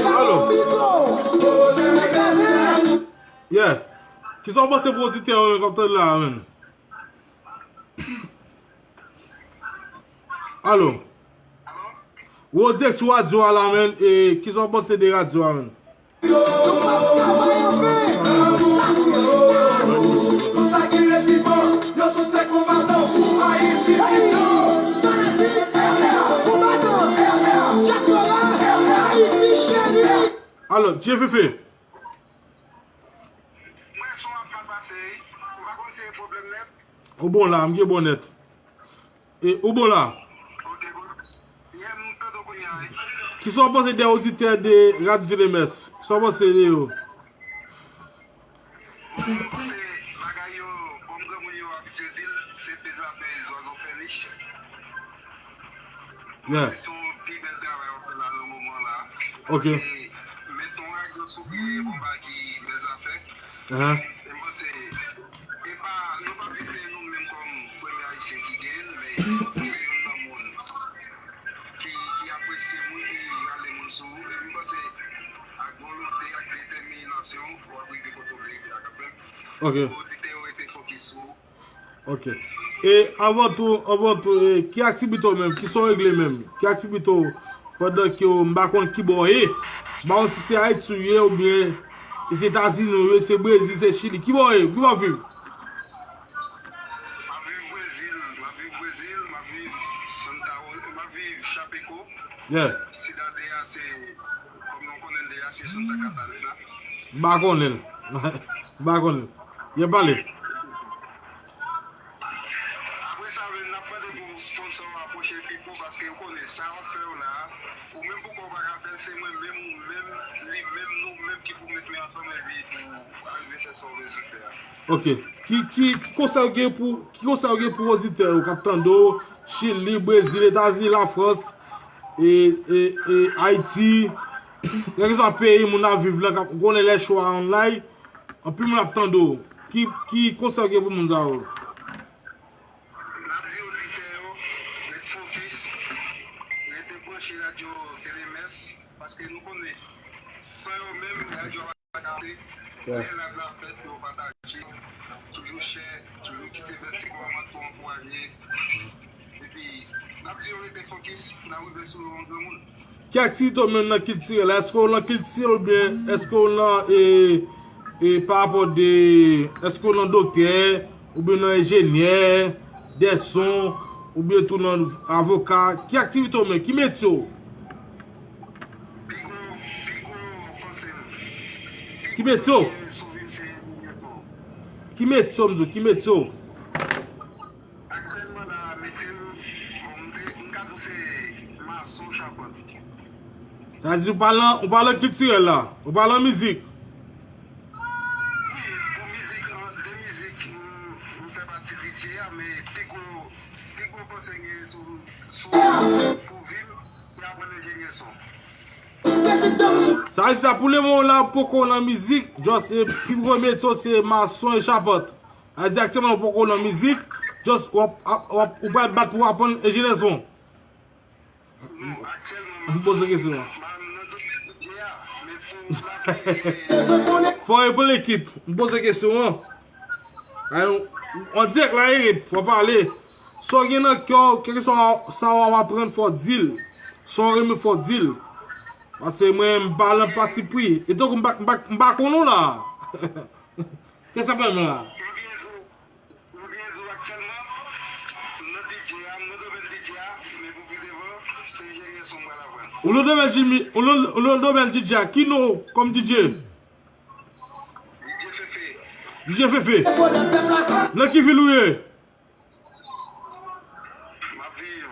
Alo. Yeah. Kisa w panse pou oditè yo k ap tande la, menn? Alo. Ou an dirèk sou radyo a la, menn. E kisa w panse de radyo a, menn? Alo, Dye Fefe. Mwen son ap mal pase wi. M pa konn si e pwoblèm nèt. Ou bon la, m gen bon nèt. E, ou bon la? Ok, bon. Yeah, m tande w kounye a wi. Kisa w panse de oditè de Radyo Tele Mès? Kisa w panse de yo? Bon, m panse bagay yo, kòm granmoun yo abitye di l, se peze apèl zwazo fè nich. Yeah. Se yon pi bèl travay w ap fè la nan moman la. Ok. Paske met yon radyo sou pye, bon bagay, bèl zafè. Ahan. E m panse, e pa, nou pa di se nou menm kòm premye Ayisyen ki genyen l, men se youn nan moun ki, ki apresye moun, ki rale moun sou ou. E m panse, ak volonte, ak detèminasyon, w ap rive kote w vle rive a kanmenm. Ok. Fò oditè yo rete fokis sou ou. Ok. E anvan tou, anvan tou, e, ki aktivite w menm? Kisa w regle menm? Ki aktivite w pandan ke w, m pa konn ki bò w ye? M pa konn si se Ayiti w ye oubyen se Etazini w ye, se Brezil, se Chili. Ki bò w ye? Ki bò w viv? M ap viv Brezil, m ap viv Brezil, m ap viv Santa Rosa, m ap viv Chapecó. Yeah. Sidade a se, kòm nou konnen l deja, se Santa Catalina. M pa konnen l. M pa konnen l. Ye pale. Apre sa, men, n ap mande pou sponsor yo apwoche Pipo, paske yo konnen sa w ap fè yo la a, ou menm pou kò w pa ka fè l, se mwen menm, ou menm, li menm, nou menm ki pou met men ansanm epi pou arive fè sa w bezwen fè a. Ok. Ki, ki, ki konsèy w gen pou, ki konsèy w gen pou oditè yo k ap tande w, Chili, Brezil, Etazini, Lafrans, e, e, e, Ayiti, kèlkeswa peyi moun ap viv la, k ap, ou konnen lè cho a online, anpil moun ap tande w. Ki, ki konsèy w gen pou moun sa yo? N ap di oditè yo, ret fokis, rete branche radyo Tele Mès, paske nou konnen, san yo menm, radyo a pa ka se, yeah, lè live la fèt, yo pataje, toujou share, toujou kite bèl ti kòmantè pou ankouraje. Epi, n ap di yo rete fokis, n ap rive sou yo an granmoun. Ki aktivite w menm nan kiltirèl la? Èske w nan kilti oubyen èske w nan, e, e, pa rapò de, èske w nan doktè, oubyen nan enjenyè, dèson, oubyen tou nan avoka? Ki aktivite w menm? Ki metye w? Pi gwo, pi gwo panse m. Ki metye w? Ki metye w, m di w, ki metye w? Aktyèlman la, metye m, bon, m te, m ka di w se mason chapant. Sa di w pa lan, ou pa lan kiltirèl la, ou pa lan mizik. Wi, pou mizik, an, de mizik, m, m fè pati D J a, men pi gwo, pi gwo panse m gen sou, sou, pou vi m, se aprann enjenyè son. Sa di sa, pou lemoman la, ou poko nan mizik, just, e, pi gwo metye w se mason e chapant. Sa di aktyèlman ou poko nan mizik, just w ap, w ap, ou pral bat pou w aprann enjenyè son. Non, aktyèlman, m ap poze kesyon an. M nan tout D J a, men pou lavi, se fò reponn ekip. M poze kesyon an. Ay, An dirèk la, Eric, fò pale. Sa w gen nan kè w, kèlkeswa sa w ap aprann, fò w di l. Sa w renmen, fò w di l. Paske mwen, m pa nan pati pri. E tankou m pa, m pa, m pa konnen w la. Kè sa pèl mwen la. M byen di w, m byen di w aktyèlman, m nan D J a, m nan domèn D J a, men pou pi devan, se enjenyè son m pral aprann. Ou nan domèn Jimmy, ou nan, ou nan domèn D J a, ki non w kòm D J? D J Fefe. D J Fefe. Nan ki vil ou ye? M ap viv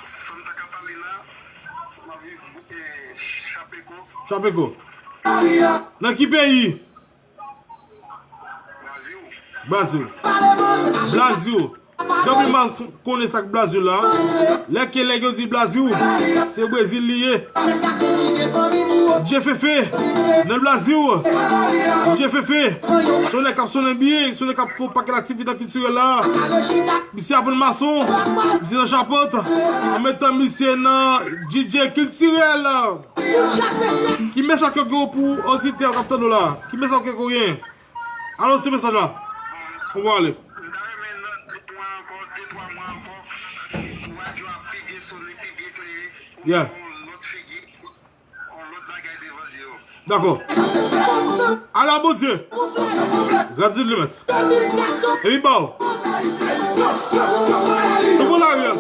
Santa Catalina. M ap viv, eh, Chapecó. Chapecó. Nan ki peyi? Brazil. Brazil. Brazil. Depi m al konnen sa k Brazil la. Lè ke nèg yo di Brazil, se Brezil li ye. D J Fefe, nan Brazil. D J Fefe, se yon nèg k ap sonnen byen, se yon nèg k ap fè yon pakèt aktivite kiltirèl la. Misye aprann mason, misye nan chapant, an menm tan misye nan D J kiltirèl. Ki mesaj ke w gen pou oditè k ap tande w la? Ki mesaj ke w gen? Alò, se mesaj la. Bon, ann ale. M ta renmen nan de mwa ankò, de twa mwa ankò, pou radyo a pi byen sonnen, pi byen klere, pou nou gen yon lòt figi, yon lòt bagay devan zye yo. Dakò. Ala Bondye. Gad Zidlimes. Epi ba w. Nou pran lari a.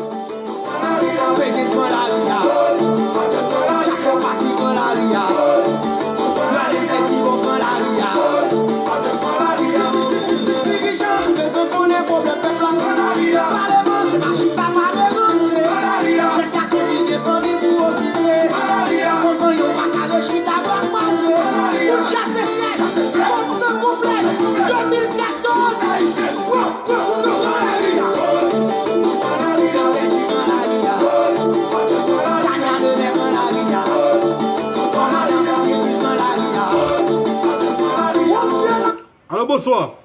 Alo, bonswa.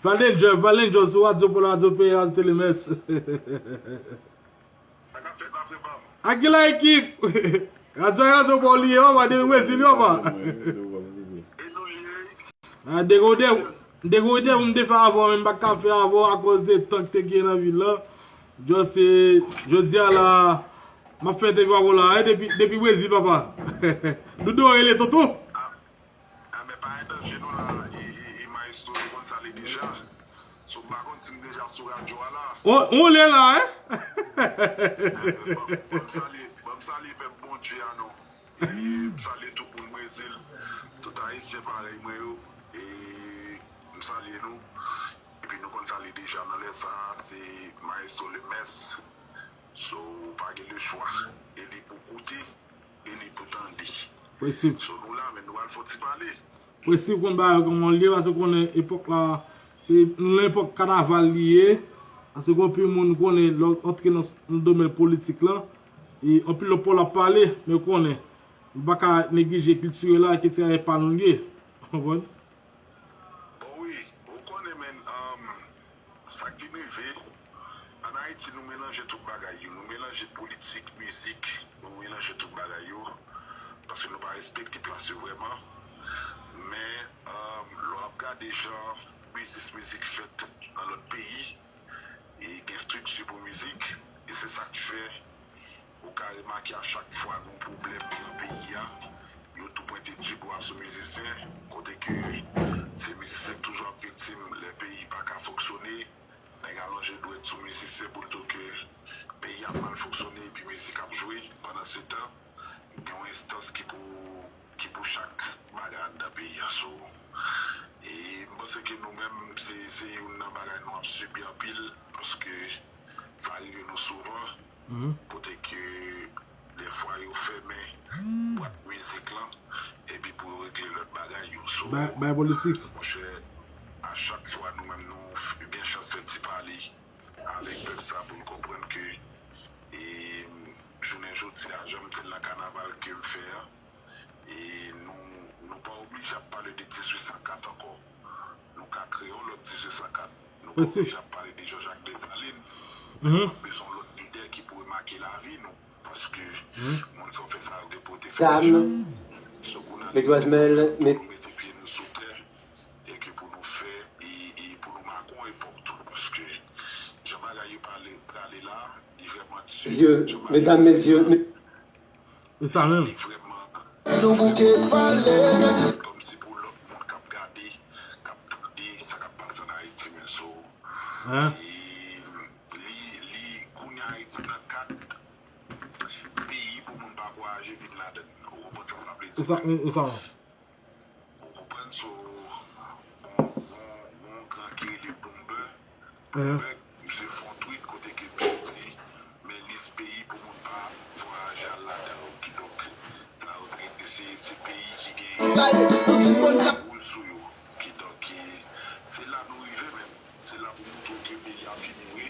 Valen Job, Valen Job sou radyo pou radyo peyi, radyo Telemès. Sa k ap fèt la, frè pa m? Ak ki la ekip? Radyo, radyo pa w li ye, papa, depi Brezil, papa. E nou li ye. Ah, depi w de, depi w de, m te fè avè w, men m pa ka fè avè w akoz de tan ki te gen nan vil la. Just, eh, jodi a la, m ap fè entèvyou avè w la, eh, depi, depi Brezil, papa. Doudou rele tonton. Ah, ah, men pa gen danje non la, e, e, e maestro, nou konn sa li deja. So, m pa konn si m deja sou radyo a la. On, on lè la, hein? Ah, men ban, ban m salye, ban m salye pèp Bondye a non. E m salye tout moun Brezil, tout Ayisyen parèy mwen yo. E m salye nou. Epi nou konn sa li deja nan lè sa a, se Maestro Lemès. So, ou pa gen lechwa. E li pou koute, e li pou tande. Posib. So, nou la, men nou al fè yon ti pale. Prensip konn bagay yo kòman l ye, paske w konnen epòk la, se nan epòk kanaval li ye, paske anpil moun konnen lè w antre nan, nan domèn politik la, e anpil lòt pawòl ap pale, men w konnen, nou pa ka neglije kiltirèl la, kiltirèl pa nou l ye. Ou konprann? Bon, wi, ou konnen, men, um, Sa k vin rive, ann Ayiti, nou melanje tout bagay yo. Nou melanje politik, mizik, nou melanje tout bagay yo. Paske nou pa respekte plas yo vrèman. Men, um, lè w ap gade jan biznis mizik fèt nan lòt peyi, e gen estrikti pou mizik, e se sa k fè Ou ka remake a chak fwa gon pwoblèm nan peyi a, yo tou pwente dibwa sou mizisyen, kote ke se mizisyen k toujou ap viktim lè peyi pa ka fonksyone, nèg alonje dwèt sou mizisyen pou l di w ke peyi ap mal fonksyone epi mizik ap jwe, pandansetan, gen yon enstans ki pou, ki pou chak bagay anndan peyi a. So, e m panse ke nou menm, se, se youn nan bagay nou ap sibi anpil, paske sa rive nou souvan, kote ke dèfwa yo fèmen bwat mizik lan, epi pou yo regle lòt bagay yo. So, bay, bay politik. Monchè, a chak fwa nou menm nou f-, gen chans fè ti pale avèk pèp sa pou l konprann ke, e, jounen jodi a, jan m di l nan kanaval ke m fè a, E nou, nou pa oblije ap pale de dizuit san kat ankò. Nou ka kreye yon lòt dizuit san kat. Nou pa oblije ap pale de Jean-Jacques Dessalines. Men nou ap bezwen yon lòt lidè ki pou remake lavi nou. Paske moun san fè sa yo gen pou yo te fè deja. So, kounye a, nou mete pye nou sou tè e ke pou nou fè Mesye, medam, mesye, me- E sa menm. Nou bouke pale. Kòmsi pou lòt moun k ap gade, k ap tande sa k ap pase ann Ayiti, men so. Hein? E li, li kounye a Ayiti nan kad peyi pou moun pa vwayaje vin ladan l. Ou konprann sa sa vle E di? sa, e, e sa. Ou konprann? So, gon, gon, gon gran ki rele Bloomberg. Hein? Bloomberg, misye fè yon tweet kote ke misye di, men lis peyi pou moun pa vwayaje al ladan yo, kidonk, sa yo te rete se, se peyi ki gen wouz sou yo. Kidonk, e, se la nou rive menm. Se la pou montre w ke peyi a fini vre.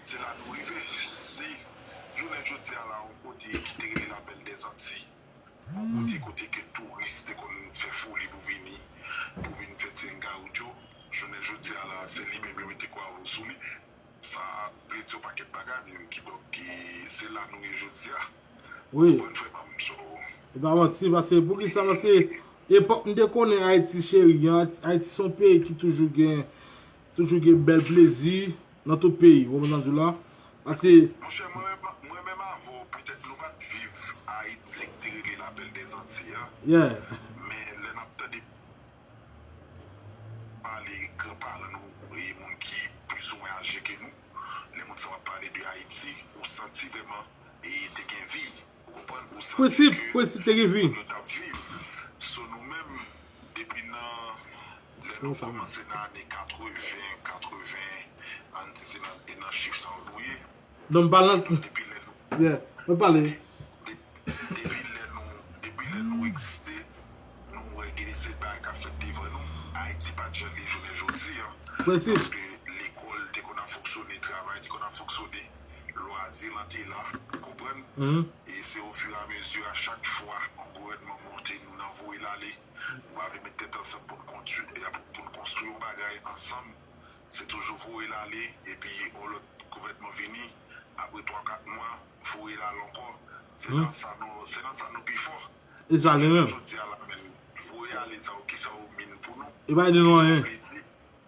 Se la nou rive. Se jounen jodi a la, yon kote ki te rele Lapèl dèzanti. Yon kote kote ke touris te konn fè foli pou vini, pou vin fè ti hangout yo. Jounen jodi a la, se li menm yo mete gravou sou li. Sa vle di yon pakèt bagay menm, kidonk, e, se la nou ye jodi a. Wi. Konprann, frè pa m, so. E pa manti, paske poukisa, paske epòk m te konnen Ayiti cheri an, Ayiti, Ayiti se yon peyi ki toujou gen, toujou gen bèl plezi nan tout peyi, ou konprann sa m di w la? Paske, Monchè, mwen menm, mwen menm avè w, petèt nou pa t viv Ayiti ki te rele Lapèl dèzanti a, yeah, men lè n ap tande pale granparan nou, e moun ki plizoumwen aje ke nou, lè moun sa w ap pale de Ayiti, ou santi vrèman, e te gen vi. Ou konprann? Ou santi prensip, ke prensip te gen vi. Yo t ap viv. So nou menm, depi nan lè nou kòmanse nan ane katreven, katreven, ann di se nan, e nan chif sa yo nou ye. Donk, m pale nan, Depi lè nou, yeah, mwen pale. de- depi lè nou, depi lè nou egziste, nou wè gen de seri bagay k ap fèt devan nou. Ayiti pa t jan li ye jounen jodi a. Prensip. Paske lekòl te konn ap fonksyone, travay te konn ap fonksyone, lwazi lan te la, ou konprann? Mhm. E se ofiramezi a chak fwa yon gouvènman monte, nou nan voye l ale. Nou pa vle met tèt ansanm pou n kontwi-, e pou, pou n konstwi yon bagay ansanm. Se toujou voye l ale, epi yon lòt gouvènman vini, apre twa kat mwa, voye l ale ankò. Se nan sa nou, se nan sa nou pi fò. E sa li menm. Jodi a la menm, voye ale sa yo, kisa yo mean pou nou? E pa ede nou anyen. Vle di,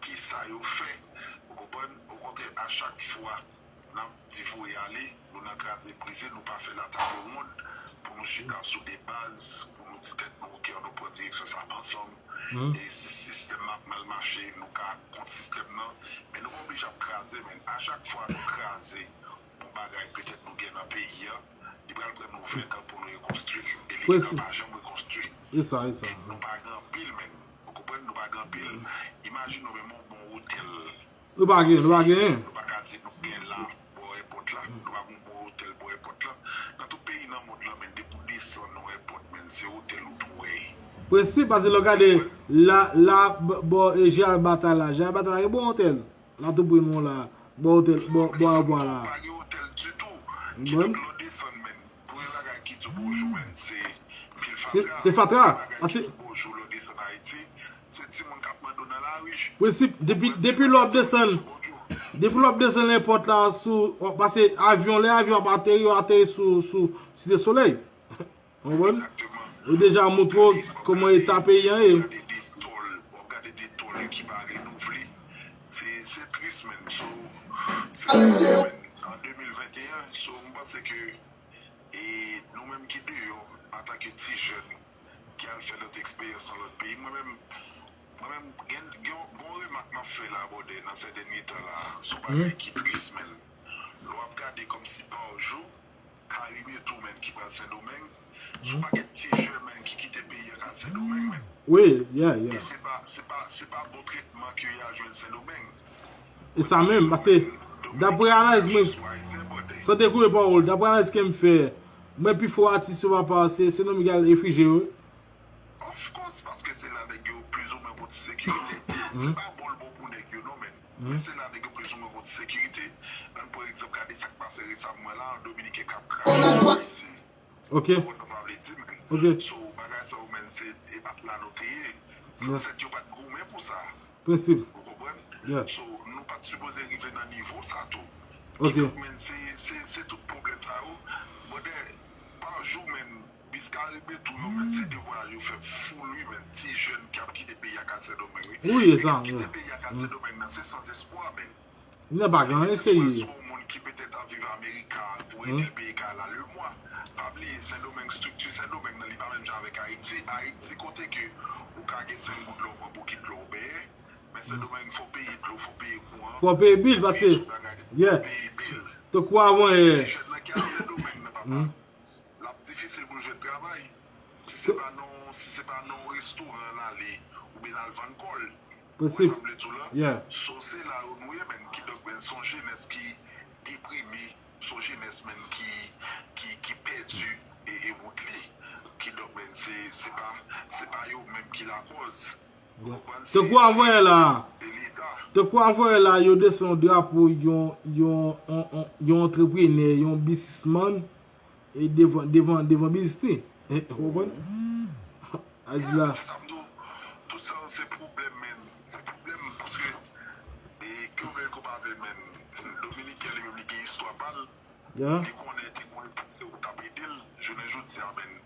kisa yo fè? Ou konprann? Okontrè, a chak fwa n ap di voye ale, nou nan kraze brize, nou pa fè latable ronde pou nou chita sou de baz, pou nou di tèt nou, oke, ann nou pran direksyon sa ansanm. E si sistèm nan ap mal mache, nou ka kont sistèm nan, men nou pa oblije ap kraze, men a chak fwa nou kraze yon bagay petèt nou gen nan peyi a, li pral pran nou ven tan pou nou rekonstwi l. E li gentan pa janm rekonstwi. E sa, e sa. E nou pa gen anpil, men. Ou konprann? Nou pa gen anpil. Imajine w menm yon bon otèl. Nou pa gen, nou pa gen. Nou pa ka di nou gen la, bò èpòt la. Nou pa gen bon otèl, bò èpòt la. Nan tout peyi nan mond lan, men, depi w desann yon èpòt, men, se otèl ou tou wè. Prensip, paske lè w gade la, la, bò, e Jeneral Batay la. Jeneral Batay la, gen bon otèl. La tou pre nou la. Bò otèl, bò, bò apwa la. Pa gen otèl ditou. Bon. Kidonk, lè w desann, men, premye bagay ki di w bonjou, men, se pil Se, fatra. se fatra. Premye bagay Paske ki di w bonjou lè w desann Ayiti, se timoun k ap mande w nan lari. Prensip, depi, depi lè w ap desann, depi lè w ap desann èpòt la, sou, paske avyon, lè avyon ap ateri, yo ateri sou, sou Site Solèy. Ou konprann? Egzakteman. Yo deja montre w kòman eta peyi an ye. Gade de tòl, w ap gade de tòl ki pa renouvle. Se, se tris, men. So, se, men, an de mil venteyen, so, m panse ke, e nou menm ki deyò, antanke ti jèn, ki al fè lòt eksperyans nan lòt peyi, mwen menm, mwen menm, gen, gen, gen yon remak m ap fè la, brother, nan sè dènye tan la, se yon bagay ki tris, men. Lè w ap gade kòmsi pa jou, Karibe tou, men, ki pral Sendomeng, se yon pakèt ti jèn, men, ki kite peyi a k al Sendomeng, men. Wi, yeah, E yeah. se pa, se pa, se pa bon tretman ke y al jwenn Sendomeng. E sa menm, paske dapre analiz mwen, san te koupe pawòl, dapre analiz ke m fè, mwen pi fò atis yo pa pa se, se nan Miguel Efije yo. Of course, paske se la nèg yo plizoumwen konn sekirite. Se pa bon l bon pou nèg yo non, men. Men se la nèg yo plizoumwen konn sekirite. Ann pran egzanp, gade sa k pase resamman la, Dominiken k ap krache isi. Ok. Ou konprann sa sa vle di, men. Ok. So, bagay sa yo, men, se, e pa t la nou te ye. Zansèt yo pa t goumen pou sa. Prensip. Ou konprann? Yeah. So, nou pa t sipoze rive nan nivo sa tou. Ok. Kidonk, men, se, se, se tout pwoblèm sa yo. Brother, pa jou, men, bis Karibe tou yo, men, se de vwayou yo fè foul, wi, men. Ti jèn k ap kite peyi a k al Sendomeng, wi. Wi, e Ki sa, ap kite wi. Peyi a k al Sendomeng nan, se san espwa, men. Li nan pa gen anyen serye. Sou yon moun ki petèt ap viv Amerika pou ede l peye kay la lemwa. Pa bliye, Sendomeng, estrikti Sendomeng nan, li pa menm jan avèk Ayiti. Ayiti, kote ke ou ka gen senk goud la, ou pran bokit dlo, ou benyen. Men Sendomeng, fò peye dlo, fò peye kouran. Fò peye bil, paske, yeah. Tankou avan, yeah. Ti jèn nan ki al Sendomeng nan, papa. L ap difisil pou l jwenn travay. Si se pa nan, si se pa nan yon restoran l ale, oubyen l al vann kò l. Ou wè sa m vle di w la? So se la yo nou ye, menn. Kidonk, menn, se yon jenès ki deprime, se yon jenès, menn, ki, ki, ki pèdi e, e wout li. Kidonk, menn, se, se pa, se pa yo menm ki lakòz. Ou konprann? Se, Tankou avan yè la, se leta. Tankou avan yè la, yo desann yon drapo yon, yon, yon, yon, yon antreprenè, yon biznismann, e devan, devan, devan biznis li. Ou konprann? Azila. Se sa m di w. Tout sa yo se pwoblèm, menn. Se pwoblèm paske, e, ke w vle l, ke w pa vle l, menn, Dominiken li menm, li gen istwa pa l. Li konnen te gen yon epòk se ou t ap ede l. Jounen jodi a, menn,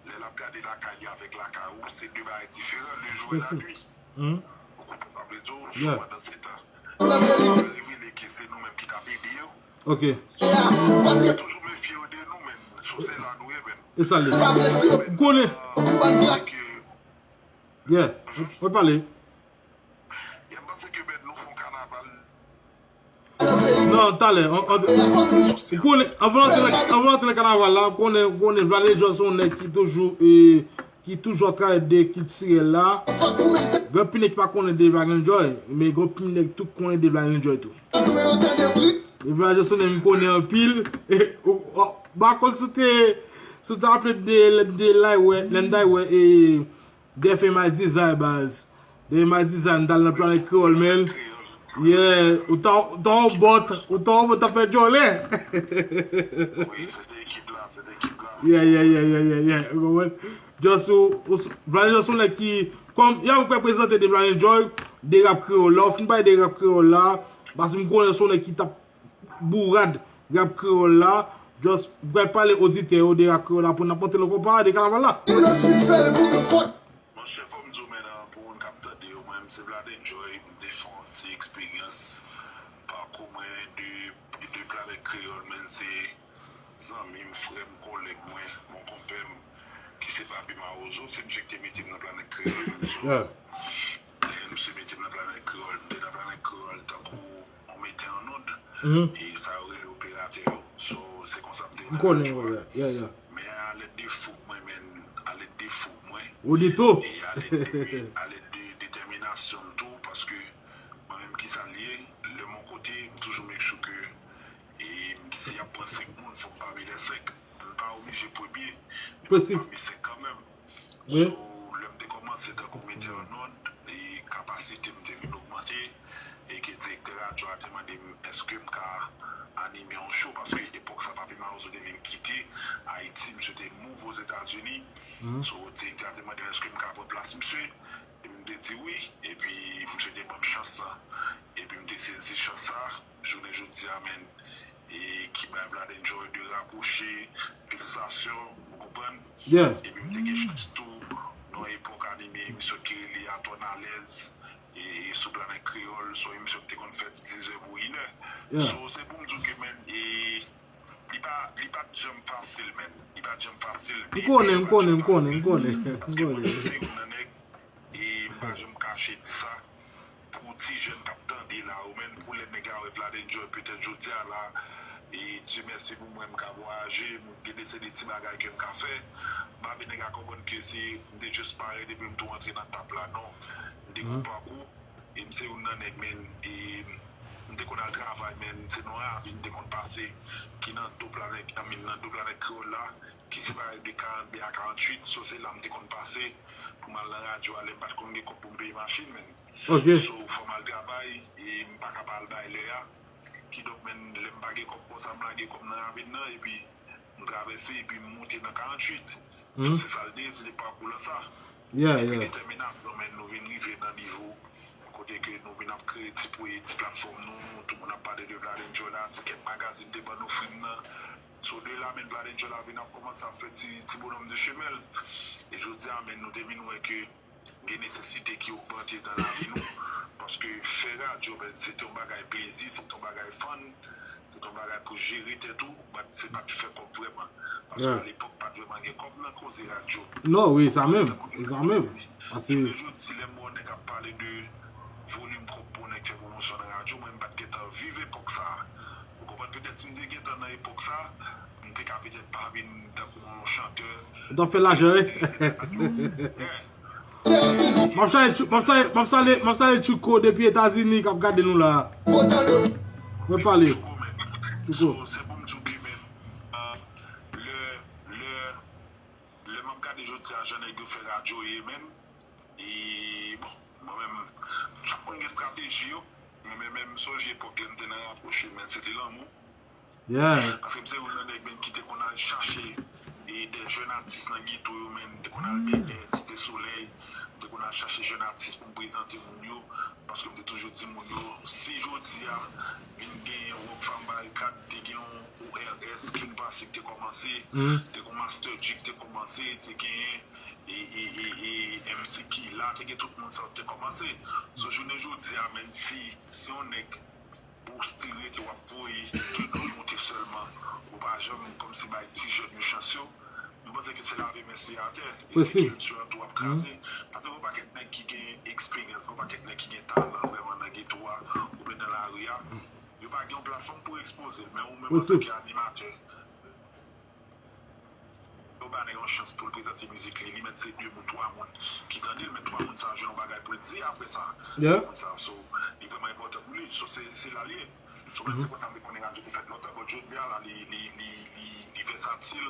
lè l ap gade lakay li avèk lakay ou, se de bagay diferan, le jou et la nuit. Ou konprann sa m vle di w? So, pandan se tan, sa revele ke se nou menm ki t ap ede yo. Ok. Yo toujou mefye yo de nou, menn. So, se la nou ye, menn. E sa li. Ou konnen. Yeah. Mwen pale. Yè m panse ke, menn, nou fè yon kanaval. Non, talè. Ou konnen, anvan antre nan, anvan antre nan kanaval la, ou konnen, ou konnen Vladley Joy se yon nèg ki toujou, e, ki toujou ap travay de kiltirèl la. Gen anpil nèg ki pa konnen de Vladley Joy, men gen anpil nèg tou konnen de Vladley Joy tou. E Vladley Joy se yon nèg m konnen anpil. E, ou, ou, m pa konn si w te, si w te raple de, lè m te la wè, lè m te wè, e, Dèfè M I Design, baz. Dèfè M I Design, m t al nan Planèt Kreyòl, menn. Yeah, ou ta, ou ta yon bòt, ou ta yon bòt, t ap fè djòlè. Wi, se te ekip la, se te ekip la. Yeah, yeah, yeah, yeah, yeah, yeah. Ou konprann? Just ou, ou, Vladley Joy se yon nèg ki, kòm, yè m kwè prezante de Vladley Joy, de rap kreyòl la, ou fin pale de rap kreyòl la, paske m konnen se yon nèg ki t ap bourad rap kreyòl la, just, m pral pale oditè yo de rap kreyòl la pou n ap monte nan konpa de kanaval la. Monchè, fò m di w, menn, pou moun k ap tande yo, mwen menm se Vladley Joy, m te fè yon ti eksperyans, pakou mwen de, de Planèt Kreyòl, menn, se zanmi m, frè m, kòlèg mwen, mon konpè m, ki se Papi Mawozo, se misye ki te mete m nan Planèt Kreyòl, menn. So, lè misye mete m nan Planèt Kreyòl, m te nan Planèt Kreyòl tankou yon metè an nòd. E sa yo rele operatè yo. So, se konsa m te nan radyo a. Men a lèd de fouk mwen, menn, a lèd de fouk mwen. Ou di tou. E a lèd de, a lèd de detèminasyon m tou, paske mwen menm ki sa l ye, lè m yon kote, m toujou make sure ke, e, si y ap pran senk moun, fò m pami lè senk. M pa oblije premye, men m pami senk kanmenm. So, lè m te kòmanse tankou metè an nòd, e kapasite m te vin ogmante, e ke direktè radyo a te mande m èske m ka anime yon show, paske epòk sa Papi Mawozo te vin kite Ayiti, misye te move Ozetazini. So, direktè a te mande m èske m ka pran plas misye, epi m te di wi, epi misye te ban m chans lan, epi m te sezi chans sa, jounen jodi a, menn, e ki bay Vlad Enjoy de rapwoche, pilsasyon, ou konprann? Epi m te gen chans tou, nan yon epòk, anime emisyon ki rele Atòn Alèz, e, e sou Planèt Kreyòl, se yon emisyon ki te konn fèt dizè pou inè. So, se pou m di w ke, menn, e, li pa, li pa t janm fasil, menn. Li pa t janm fasil. M konnen, m konnen, m konnen, m konnen. Paske mwen menm se youn nan nèg, e m pa janm kache di sa, pou ti jèn k ap tande la yo, menn, pou lè nèg la wè Vlad Enjoy, petèt jodi a la, e Dye mèsi pou mwen, m ka vwayaje, m gen de seri de ti bagay ke m ka fè. M pa vle nèg la konprann ke se, m te jis parèt epi m tou antre nan tap la, non. M te gon pakou, e m se youn nan nèg, menn, e m te konn al travay, menn, se nan yon ravin m te konn pase, ki nan do Planèt, I mean, nan do Planèt Kreyòl la, ki separe de karannde a karanntuit, so se la m te konn pase pou m al nan radyo a, lè m pa t konn gen kòb pou m peye machin, menn. So, fò m al travay, e m pa ka pa al bay lè a. Kidonk, menn, lè m pa gen kòb konsa, m lage kò m nan ravin nan, epi m travèse, epi m moute nan karanntuit. So, se sa l te ye, se te pakou lan sa. Epi detèminasyon, menn, nou vin rive nan nivo kote ke nou vin ap kreye ti pwe-, ti platfòm nou, tout moun ap pale de Vlad Enjoy la, ti kèk magazin te ban nou fim nan. So, de la, menn, Vlad Enjoy la vin ap kòmanse ap fè ti, ti bonòm de chemen l. E jodi a, menn, nou te vin wè ke gen nesesite ki ogmante nan lavi nou. Paske fè radyo, men, se te yon bagay plezi, se te yon bagay fun, se te yon bagay pou jere tèt ou, but se pa t fè kòb vrèman. Paske alepòk, pa t vrèman gen kòb nan koze radyo. Non, wi, sa menm, e sa menm. Jounen jodi, lè m wè yon nèg ap pale de volim kòb pou yon nèg fè pwomosyon nan radyo, mwen, m pa t gentan viv epòk sa a. Ou konprann? Petèt si m te gentan nan epòk sa a, m te ka petèt pa vin tankou yon chantè. Ou t ap fè lajan, wi. M ap salye Tchou-, m ap salye, m ap salye, m ap salye Tchouko depi Etazini k ap gade nou la. Mwen pale. Tchouko, men. Tchouko. So, se pou m di w ke, men, lè, lè, lè m ap gade jodi a jan nèg yo fè radyo ye, men, e, bon, mwen menm, chak moun gen estrateji yo, men, men, men m sonje epòk lè m te nan rapwoche, men se te lanmou. Paske m se youn nan nèg, men, ki te konn al chache e de jèn atis nan geto yo, men, m te konn al bèbè, Site Solèy, m te konn al chache jèn atis pou m prezante moun yo, paske m te toujou di moun yo, si jodi a vin genyen Rockfam Barikad, te gen yon O R S, King Passy ki te kòmanse, te gen Master G ki te kòmanse, te genyen e, e, e, e M C Killa, te gen tout moun sa yo te kòmanse. So, jounen jodi a, men, si, si yon nèg ou still rete w ap voye tout moun monte sèlman. Ou pa janm kòmsi bay ti jèn yo chans yo. M panse ke se lave men sou atè. E se kilti an tou w ap kraze. Paske gen yon pakèt nèg ki gen eksperyans, gen yon pakèt nèg ki gen talan vrèman nan geto a oubyen nan lari a. Yo pa gen yon platfòm pou ekspoze l. Men ou menm antanke animatè, yo ba nèg yon chans pou l prezante mizik li, li mèt se de moun, twa moun ki tande l, men twa moun sa a jwenn yon bagay pou l di apre sa. Moun sa a, so, li vrèman enpòtan pou li. So, se, se la l ye. So, menm se konsa m te konnen radyo te fèt lontan, but jodi a la, li, li, li, li, li vèsatil,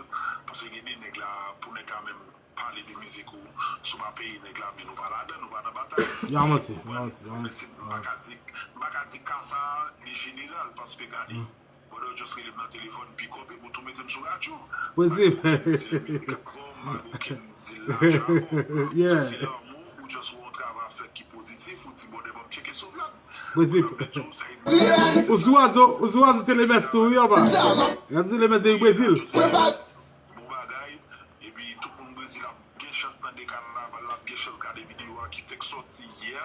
paske gen de nèg la, pou nèg la menm pale de mizik ou, si w pa peye nèg la, men nou pa ladan, nou pa nan batay. Ou konprann? Men se, m pa ka di, m pa ka di ka sa a, li jeneral, paske gade, Brother just rele m nan telefòn, pick up, epi w tou mete m sou radyo. Posib. Mizik ak vòm, pa gen okenn dil lajan ankò. So, se lanmou, ou just wè yon travay ap fèt ki pozitif, ou di, "Brother, ban m tcheke sou Vlad." Posib. Ou sou radyo, ou sou radyo Telemès tou, wi, apa. Radyo Telemès depi Brezil. Bon bagay, epi tout moun Brezil ap gen chans tande kanaval la, ap gen chans gade videyo a ki fèk sòti yè.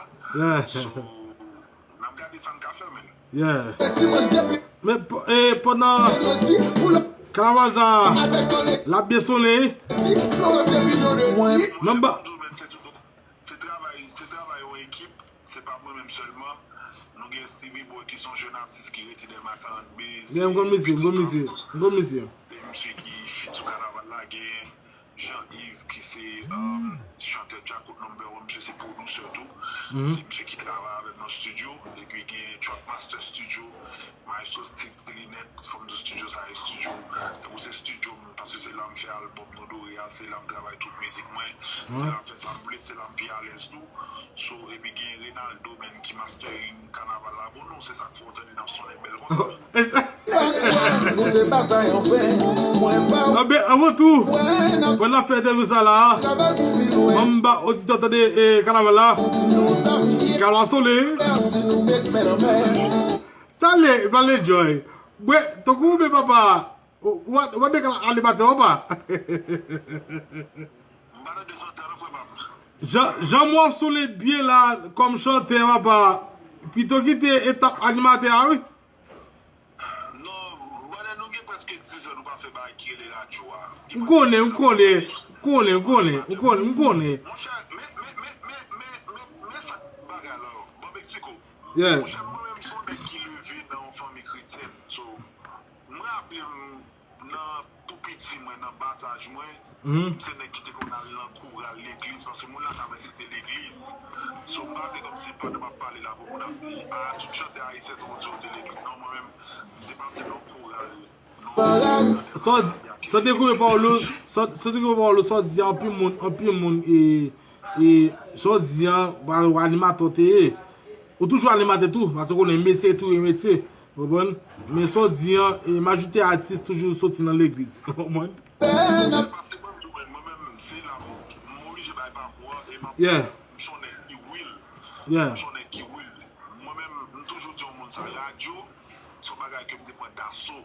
So, n ap gade sa n ka fè, men. Yeah. Men p-, e, pandan kanaval sa, l ap byen sonnen. Mwen, men se tout, se travay, se travay yon ekip, se pa mwen menm sèlman. Nou gen Stevie Boy ki se yon jèn atis ki rete Dèlma karant B. Yeah, m konn misye, m konn misye, m konn misye. Se misye ki feat sou kanaval la, gen Jean Yves, ki se, um, chantè Djakout number one, misye se pwodisè tou. Se misye ki travay avè m nan studio. Epi gen Trackmaster Studio, Maestro Steve Linet, fò m di studio sa e studio m. Tankou se studio m, paske se la m fè album Nodori a, se la m travay tout mizik mwen, se la m fè sa m vle, se la m pi alèz tou. So, epi gen Renaldo, menm, ki mastering kanaval la pou nou, se sa k fè w tande n ap sonnen bèl konsa. Anben, anvan tou, pandan n ap fè entèvyou sa la, ban m ba oditè tande, e, kanaval la. Kalwa Sole. Salye, pale Joy. Bwè, tankou w men papa. Ou, ou, ou pa byen animatè, papa. M pa nan de chantè non, frè pa m. Jan, jan m wè w sou le byen la, kòm chantè, papa, pito kite etap animatè a, wi. Non, brother, nou gen prèske diz an nou pa fè bagay ki rele radyo a. M konnen, m konnen, m konnen, m konnen, m konnen, m konnen. Monchè, men, men, men sa k bagay la, ban m eksplike w. Monchè, mwen menm, se yon nèg ki leve nan yon fanmi kretyèn. So, mwen raple m, nan tou piti mwen, nan bas aj mwen, m se nèg ki te konn al nan koral legliz, paske moun lakay mwen se te legliz. So, m pa vle kòmsi pandan m ap pale la, pou moun ap di, "A, tout chantè ayisyen se yon di yo te legliz." Non, mwen menm, m te pase nan yon koral. Sa w di, sa w dekoupe pawòl ou, sa, sa w dekoupe pawòl ou, sa w di, anpil moun, anpil moun, e, e, sa w di an, pa, pa animatè w te ye. Ou toujou animatè tou, paske w konnen metye tou e metye. Ou konprann? Men sa w di an, e, majorite atis toujou soti nan legliz. Ou konprann? Paske mwen, mwen menm, se la m, m oblije bay pakou an, e m ap, yeah, m se yon nèg ki real. Yeah. M se yon nèg ki real. Mwen menm, m toujou di yon moun sa, radyo, se yon bagay ke m te pran daso.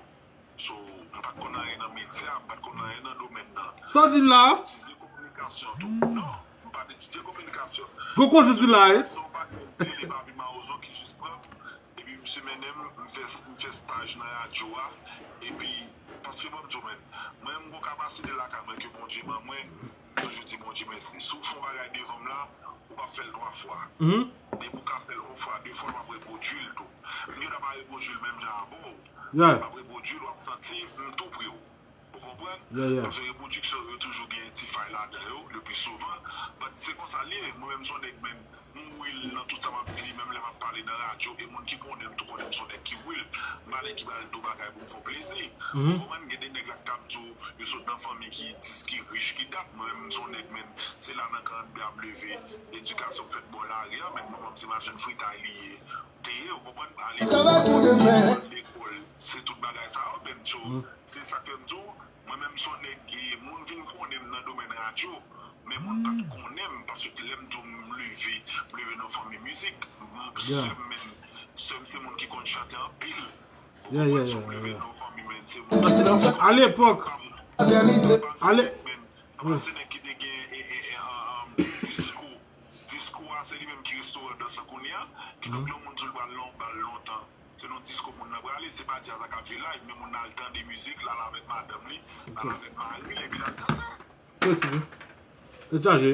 So, m pa t konn anyen nan medya, m pa t konn anyen nan domèn nan. Sa w di m la a? Itilize kominikasyon tou. Non. M pa t etidye kominikasyon. Gwo koze sila, wi. Sa w pa t vle, li pa pi mawozo ki jis pran. Epi misye mennen m, m fè, m fè staj nan radyo a. Epi, paske ban m di w, men, mwen, m gon kapasite lakay mwen ke Bondye ban mwen. M toujou di Bondye mèsi. Si w fè yon bagay devan m la, ou p ap fè l twa fwa. Depi w ka fè l yon fwa, de fwa, m ap repwodui l tou. M gentan pa repwodui l menm jan avè w. M ap repwodui l, w ap santi m tou pre w. Ou konprann? Paske repwodiksyon yo toujou gen ti fay ladan yo, le pli souvan. But se konsa l ye. Mwen menm, se yon nèg, men, m real nan tout sa m ap di, menm lè m ap pale nan radyo, e moun ki konnen m tou konnen m se yon nèg ki real. M pa nèg ki pral di w bagay pou m fè w plezi. Ou konprann? Gen de nèg la k ap di w, yo sot nan fanmi ki dis, ki rich, ki dat. Mwen menm, m se yon nèg, men, se la nan karant bè a m leve. Edikasyon m fèt bò lari a, men manman m se machann fritay li ye. Te ye, ou konprann? Ale lekòl, se tout bagay sa yo, men, so, se sa k fè m di w, mwen menm, se yon nèg, moun vin konnen m nan domèn radyo, men moun pa t konnen m, paske lè m di w m leve, m leve nan fanmi mizik, sè m menm, sè m se moun ki konn chante anpil. Ou konprann? So, m leve nan fanmi, men se moun. A lepòk, a le- men, se nèg ki te gen, e, e, e, um, diskou. Diskou a, se li menm ki restoran dans lan kounye a. Kidonk, lè yon moun di w l pral nan yon bal lontan, se nan disko moun nan prale, se pa djaz la k ap jwe live, men moun nan al tande mizik, l al avèk madanm li, l al avèk mari l, epi l al danse. Presi. Tèt chaje.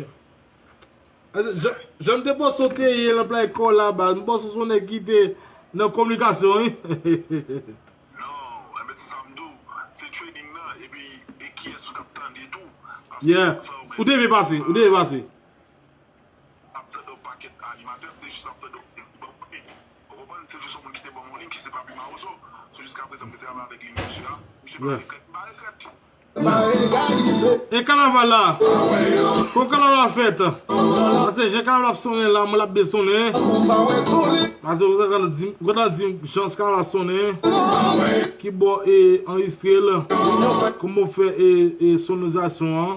Jan, jan m te panse w te ye nan play kò w la, baz, m panse w se yon nèg ki te nan kominikasyon, wi. Non, enben, se sa m di w. Se training nan, epi, e kiyès ou t ap tande tou. Paske Yeah. Ou te vle pase, ou te vle pase. Ap tande yon pakèt animatè, m te jis ap tande yon banm ri. Ou konprann? Se jis yon moun ki te ban m yon liy ki se Papi Mawozo. So, jiska prezan, m te travay avèk li, mesye a. Misye pa regrèt, m pa regrèt. E kanaval la. Pou kanaval la fèt. Paske jan kanaval ap sonnen la, mwen l ap byen sonnen. Paske ou kontan di, ou kontan di jan kanaval ap sonnen. Ki bò e anrejistre l. Kòman w fè e, e sonnorizasyon an.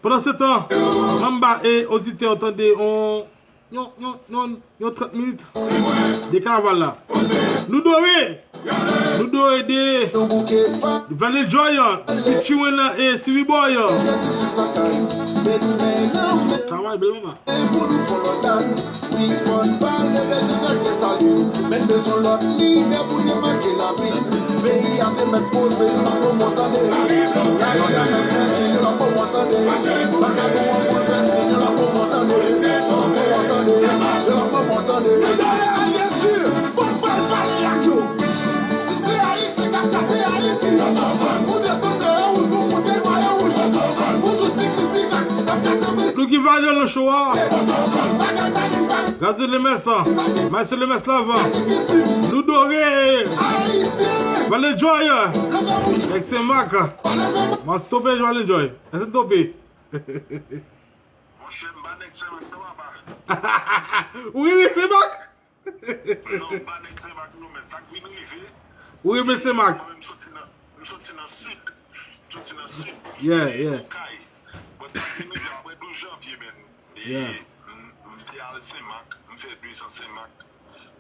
Pandan se tan, ann ba e oditè yo tande yon, yon, yon, yon, yon trant minit de kanaval la. Nou dore! Nou dore de Valley Joy, featuring e City Boy. Travay bèl mama. Pou nou fè lòt dat, wi, fò n pale de Jewova k te salye. Men bezwen lòt lidè pou te make lavi n. Peyi a te mèt poze, yo la poko tande. Gayon te mèt fè di, yo la poko tande. Bagay bon an boulvèse, yo la poko tande. Poko tande, yo la poko tande. Mesye, byen si, bon, pral pale ak yo. Si se Ayisyen k ap kase Ayiti, ou desann mayo wouj, ou moute mayo wouj, ou soti kritik ak, ap kase pri. Nou ki valye nan show a. Gade Lemès, Maestro Lemès Lavan. Nou dore. Valley Joy. Nèg Senmak. M ap stope Valley Joy. Èske stope? Monchè, m pa nèg Senmak non, papa. Ou renmen Senmak? Non, m pa nèg Senmak non, men sa k vin rive. Ou renmen Senmak? Mwen menm, m soti nan, m soti nan sid. M soti nan sid. Yeah, yeah. Okay. Bon, sa k vin rive apre douz janvye, men. E m, m te al Senmak, m fè de zan Senmak.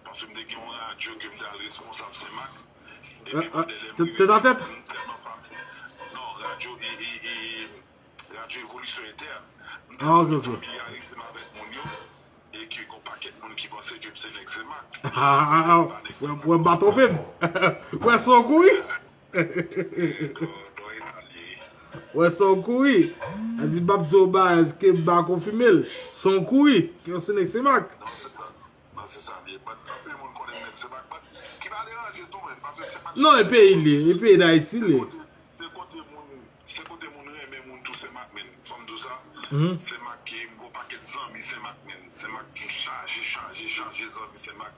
Paske m te gen yon radyo ke m te al responsab Senmak. Epi pandan lè m rive Senmak, m tèlman fami-, non, radyo e, e, e, Radyo Evolisyon Entèn. M tèlman fameryalize m avèk moun yo, e ke gon pakèt moun ki panse ke m se nèg Senmak. Wè, m pa twonpe m. Wè sa w kouri. Wè sa w kouri. Sa di m p ap di w bagay ke m pa konfime l. Sa w kouri. Ke w se nèg Senmak. Non, se sa. Non, se sa l ye. But anpil moun konnen nèg Senmak, but ki pa deranje tou, men, paske Senmak se... Non, e peyi l ye, e peyi Dayiti l ye. Se kote, se kote moun, se kote moun renmen moun tou Senmak, men. Fò m di w sa, Senmak, m gen yon pakèt zanmi Senmak, men. Senmak chaje, chaje, chaje zanmi Senmak.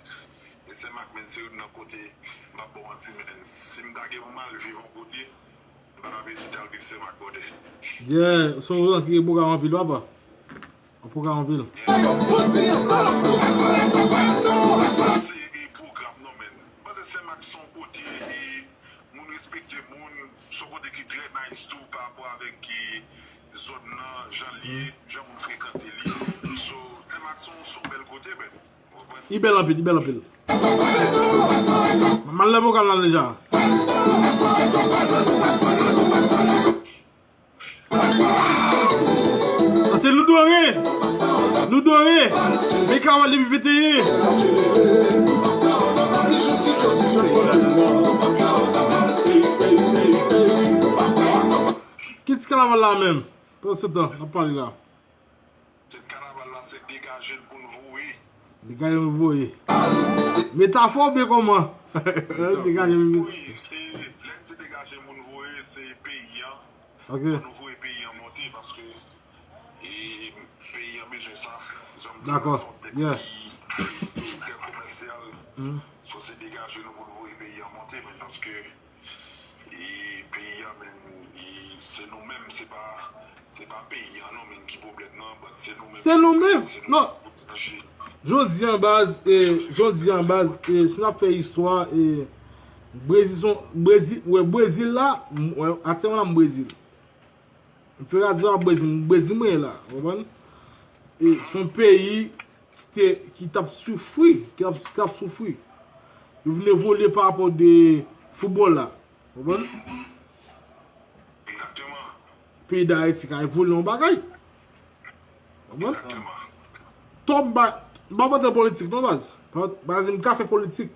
E Senmak, men, se youn nan kote, m p ap ba w manti, men. Si m ta gen pou m al viv yon kote, m pa t ap ezite al viv Senmak, brother. Yeah, se yon zòn ki gen pwogram anpil, papa. An pwogram anpil. Se, e, pwogram nan, men. M panse Senmak se yon kote, e, moun respekte moun, se yon kote ki trè nice tou pa rapò avèk, e, zòn nan, jan l ye, jan moun frekante li. So, Senmak se yon, se yon bèl kote, men. Ou konprann? Li bèl anpil, li bèl anpil. M al nan pwogram nan deja. Let's go! Dore, men kanaval de mil venteyen. Ki ti kanaval la menm? Pandan se tan, n ap pale la. Tèt kanaval la se degaje n pou n voye. Degaje n pou n voye. Metafò oubyen kòman? Degaje n pou n voye. Se, lè n di degaje n pou n voye, se peyi an. Ok. Fò nou voye peyi an monte paske e, peyi an bezwen sa. Jan m di la, se yon tèks ki, ki trè komèsyal. Fò se degaje nou pou n voye peyi an monte, men paske e peyi an menm, e se nou menm, se pa, se pa peyi an non, men ki pwoblèm nan, but se nou menm. Se nou menm. Non. Jodi an baz, e, jodi an baz, e, si n ap fè istwa, e, Brezil, se yon, Brezil, wè, Brezil la, m, wè, aktyèlman la, m Brezil. M fè radyo a Brezil, m Brezil mwen ye la, w konprann? E se yon peyi ki te, ki t ap soufri, ki t ap, ki t ap soufri. Yo vin evolye pa rapò de foutbòl la, w konprann? Peyi Dayiti ka evolye yon bagay. W konprann? Twòp ba, m pa antre nan politik non baz. Pa, pa, m ka fè politik.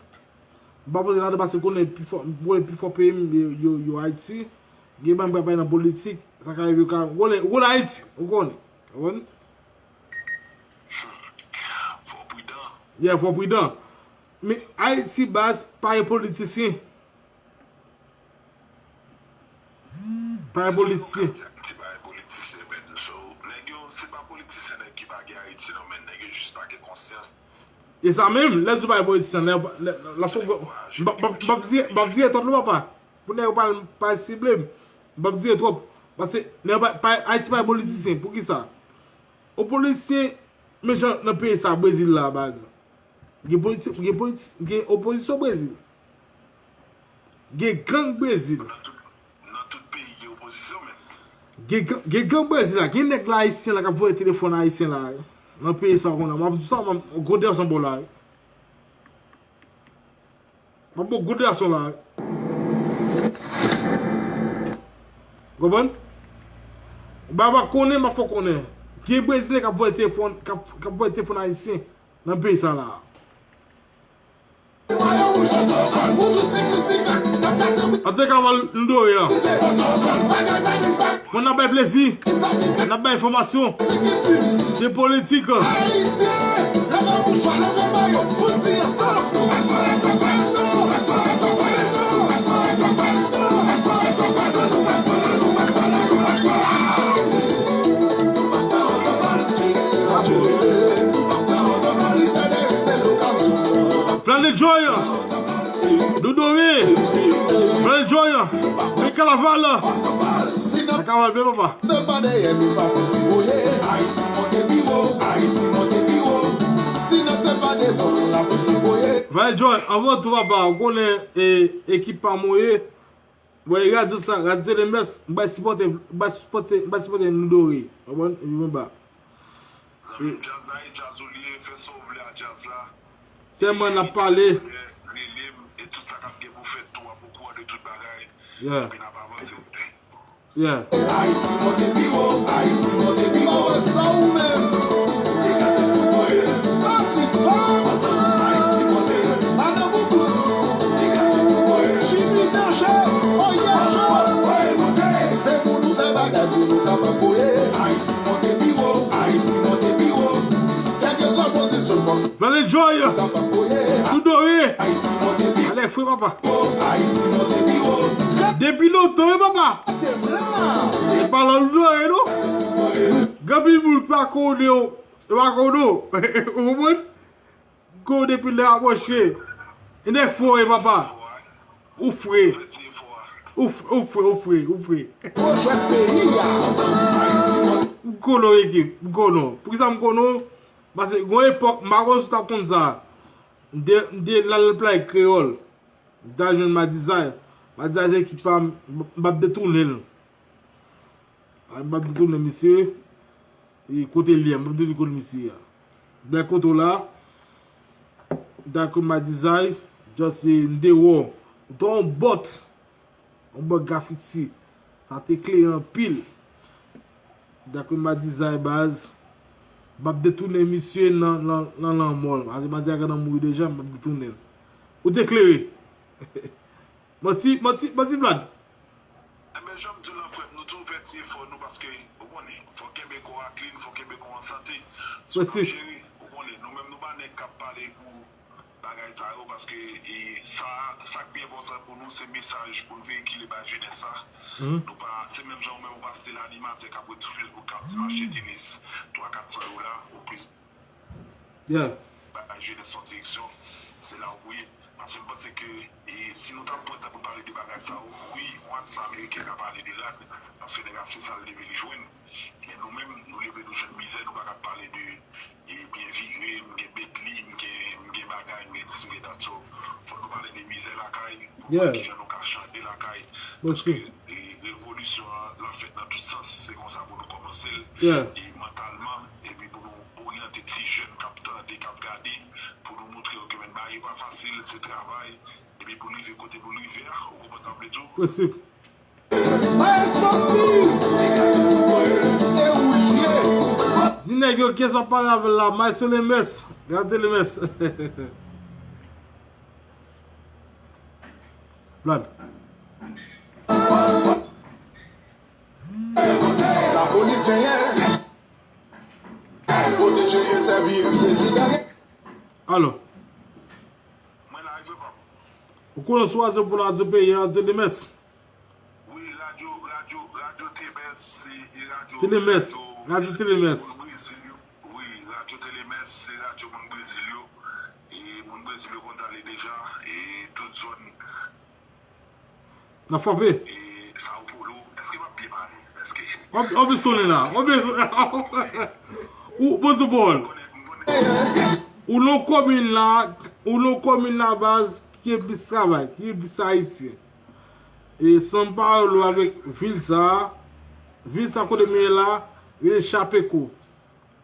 M pa poze ladan paske m konnen pi fò, m konnen pi fò peyi m, yo, yo, yo Ayiti. Gen bagay m pa bay nan politik, sa ka rive yo ka wòl, wòl Ayiti, ou konnen. Ou konprann? Fò pridan. Yeah, fò pridan. Men Ayiti baz pa gen politisyen. Pa gen politisyen. Ti bagay politisyen, men so, nèg yo, se pa politisyen nèg ki pa gen Ayiti non, men nèg yo jis pa gen konsyans. E sa menm, lè di w pa gen politisyen, lè, lè, lè, lè, m p ap, m p ap, m p ap dire, m p ap dire twòp non papa. Pou nèg yo pa, pa sible m. M p ap dire twòp. Paske nèg yo pa, pa, Ayiti pa gen politisyen. Poukisa? Yon politisyen, men jan nan peyi sa, Brezil la, baz. Gen politi-, gen politi-, gen opozisyon Brezil. Gen gang Brezil. Nan tout, nan tout peyi gen opozisyon, men. Gen gang, gen gang Brezil la. Gen nèg la ayisyen la k ap voye telefòn ayisyen la. Nan peyi sa, w konnen. M ap di sa, m ap gode ansanm bò la. M ap gode ansanm la. Konprann? Ba, ba konnen, m ap fè w konnen. Gen Brezilyen k ap voye telefòn, k ap, k ap voye telefòn ayisyen nan peyi sa la. An te ka wè l, m dwe a. Mwen n ap bay plezi, n ap bay enfòmasyon. Se politik. Vladley Joy, Dudore, Vladley Joy, men kanaval. Nan kanaval byen papa. Vladley Joy, anvan tou papa, ou konnen, e, ekip pa mwen ye. Mwen radyo sa, radyo Telemès, m bay sipòte, m bay sipòte, m bay sipòte Dudore. Konprann? Epi mwen ba. Zanmi m, djaz la e djaz ou li ye, fè sa w vle a djaz la. Sèlman n ap pale. Rele m, e tout sa k ap gen pou fèt tou, w ap okouran de tout bagay. Yeah. Epi n ap avanse. Yeah. Ayiti monte pi wo, Ayiti monte pi wo. Sa ou menm. Degaje pou voye. Patrick Paul. Ansanm Ayiti monte. Madan Boubous. Degaje pou voye. Jimmy Danger. Oye, Jean. Voye monte. Se pou nou fè bagay pou nou kapab voye. Ayiti monte pi wo, Ayiti monte pi wo. Kèlkeswa pozisyon fòk Vladley Joy, Dudore, Ayiti monte pi wo, Ayiti monte pi wo. Depi lontan wi papa. E pa lan Dudore non. Gen anpil moun pa konnen w, yo pa konnen w. Ou konprann? Konnen w depi lè a pwoche. E nèg fò wi papa. Ou fre. Ou f-, ou fre, ou fre, ou fre. M konnen w ekip, m konnen w. Poukisa m konnen w? Paske gon epòk, m pa konn si w t ap konn sa. M te, m te l al play kreyòl. M t al jwenn Madizay. Madizay se ekip pa m, m p ap detounen l. M p ap detounen misye. E kote l ye a, m p ap detounen kote misye a. Dèyè kote w la. Dakò Madizay, just se m te wè w. Ou te yon bòt. Yon bòt grafiti. Sa te klere anpil. Dakò Madizay baz. M ap detounen misye nan, nan, nan lanmò l. Pase Manti Akan nan mouri deja, m ap detounen l. Ou te klere. Manti, manti, manti Vlad. Enben, jan m di w lan, frè m, nou toujou fè ti efò nou, paske, ou konnen, fò kenbe kò a clean, fò kenbe kò an sante. Si w ap jere, ou konnen, nou menm nou pa nèg k ap pale pou bagay sa yo, paske, e, sa, sa k pi enpòtan pou nou, se mesaj pou n veyikile bay jenès la. Nou pa, se menm jan ou menm ou pa se te l animatè k ap retounen l pou k ap di m achte tenis twa kat san yo la, ou plis bay jenès yon direksyon, se la ou pou ye. Paske m panse ke, e, si nou ta pran tan pou n pale de bagay sa yo, wi, Juan, sa Ameriken ka pale de rad, paske nèg la se sa l leve li jwenn. Men nou menm, nou leve nou jwenn mizè, nou pa ka pale de, e, byen vire, m gen Bentley, m gen, m gen bagay, m gen dis, m gen dat. So, fò nou pale de mizè lakay, pou nou wè kijan nou ka chanje lakay. Paske, e, revolisyon an, l ap fèt nan tout sans, se konsa pou nou kòmanse l. E mantalman, epi pou nou oryante ti jèn k ap tande, k ap gade, pou nou montre yo ke men bagay yo pa fasil, se travay, epi pou l rive kote pou l rive a, ou konprann sa m vle di w? Posib. Maestro Steve! E ou li ye? Di nèg yo kiyès w ap pale avè l la, Maestro Lemès. Gade Lemès. Vlad. Lapolis genyen. Pwoteje e sèvi prezidan. Alo. Mwen la, rive pa. Ou konnen sou Radyo Pou Radyo Peyi a, Radyo Lemès. Wi, radyo, radyo, radyo Telemès, se radyo, Telemès, radyo, radyo Telemès. Moun Brezil yo. Wi, radyo Telemès, se radyo moun Brezil yo. E moun Brezil yo konn sa l ye deja. E tout zòn. N ap frape. E Sao Paulo, èske m ap byen pale? Èske w ap, w ap sonnen la. W ap byen sonnen. Ou, bon, sou pawòl. Ou nan komin la, ou nan komin la baz, ki gen plis travay, ki gen plis ayisyen. E São Paulo avèk vil sa, vil sa kote m ye la, rele Chapecó.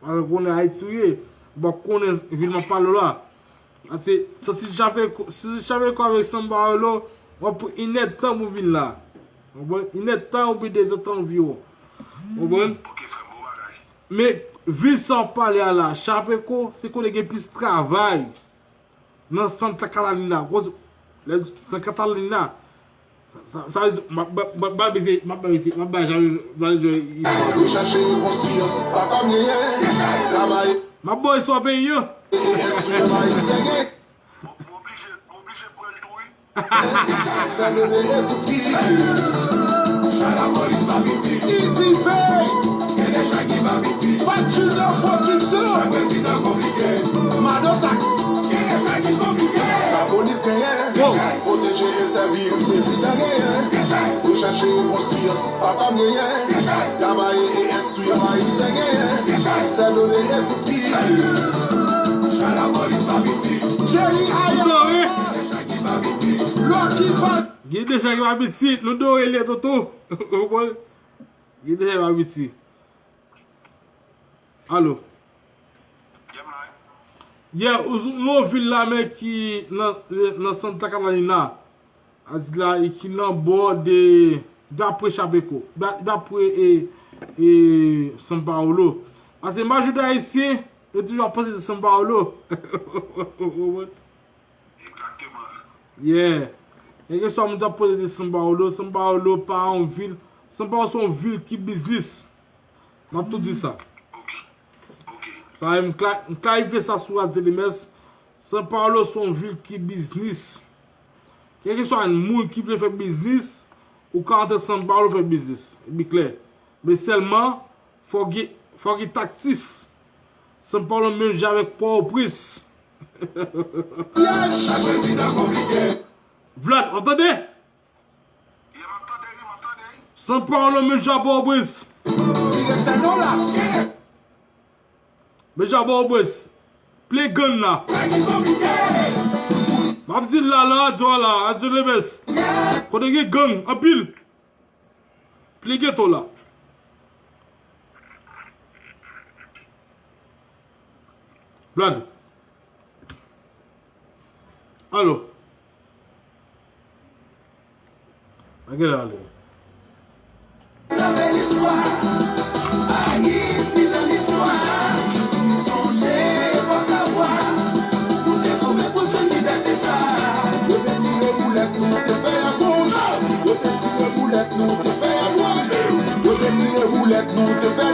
Paske konnen Ayiti ou ye, ou pa konnen vil m ap pale w la. Paske, so, si Chapecó, si Chapecó avèk São Paulo, w ap pran inèdtan pou vin la. Ou konprann? Inèdtan oubyen dezèdtan anviwon. Ou konprann? Men, vil sa w ap pale a la, Chapecó, se kote gen plis travay. Nan Santa Catarina. Koz, lè Santa Catarina. Sa, sa, sa vle di, m ap, m ap, m ap bay mesye, m ap bay mesye, m ap bay Jean Valjean istwa. Nou chache rekonstwi, papa m genyen, travay. M ap ba w istwa peyi an. E enstwi ayisyen gen. M oblije, m oblije pran l tou wi. Sa nou te soufri. Chay lapolis pa piti. Easy Pay. Gen de chay ki pa piti. Fat Junior Production. Chay prezidan konplike. Madan Tax. Gen de chay ki konplike. Lapolis genyen. Pwoteje e sèvi prezidan genyen. Nou chache rekonstwi papa m genyen. Travay e enstwi ayisyen genyen. Sèl done e soufri. Chay lapolis pa piti. Jerry Aya. Gen de chay ki pa piti. Gen de chay ki pa piti. Nou dore li tonton. Ou konprann? Gen de chay ki pa piti. Alo. Yeah, ou, nou yon vil la men ki nan, nan Santa Catarina. A di la, e ki nan bò de, dapre Chapecó, da-, dapre, e, e, São Paulo. Paske majorite ayisyen, yo toujou ap panse de São Paulo. Yeah. Kèlkeswa moun t ap pale de São Paulo, São Paulo pa yon vil. São Paulo se yon vil ki biznis. M ap tou di sa. Sa, m kla-, m klarifye sa sou Radyo Lemès. São Paulo se yon vil ki biznis. Kèlkeswa moun ki vle fè biznis, ou ka antre São Paulo fè biznis. Li klè. Men sèlman, fò gen, fò gen taktif. São Paulo menm jan avèk Pòtoprens. Chak prezidan konplike. Vlad, w ap tande? São Paulo menm jan Pòtoprens. Direktè nou la. Menm jan Pòtoprens. Plen gang la. M ap di l la, nan radyo a la, Radyo Lemès. Kote gen gang, anpil. Plen geto la. Vlad. Alo. Bagay la ale. Nan bèl istwa, Ayiti nan listwa.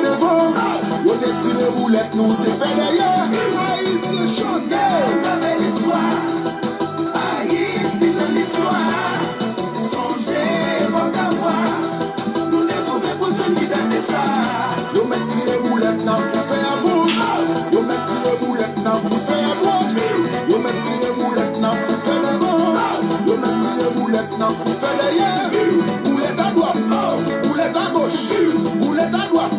Devan, yo te tire boulèt, nou te fè dèyè. Ayisyen chante. Leve listwa. Ayiti nan listwa. Sonje epòk avwa. Nou te kanpe pou jwenn libète sa. Yo mèt tire boulèt, n ap fout fè a goch. Yo mèt tire boulèt, n ap fout fè a dwat. Yo mèt tire boulèt, n ap fout fè devan. Yo mèt tire boulèt, n ap fout fè dèyè. Boulèt a dwat, boulèt a goch, boulèt a dwat,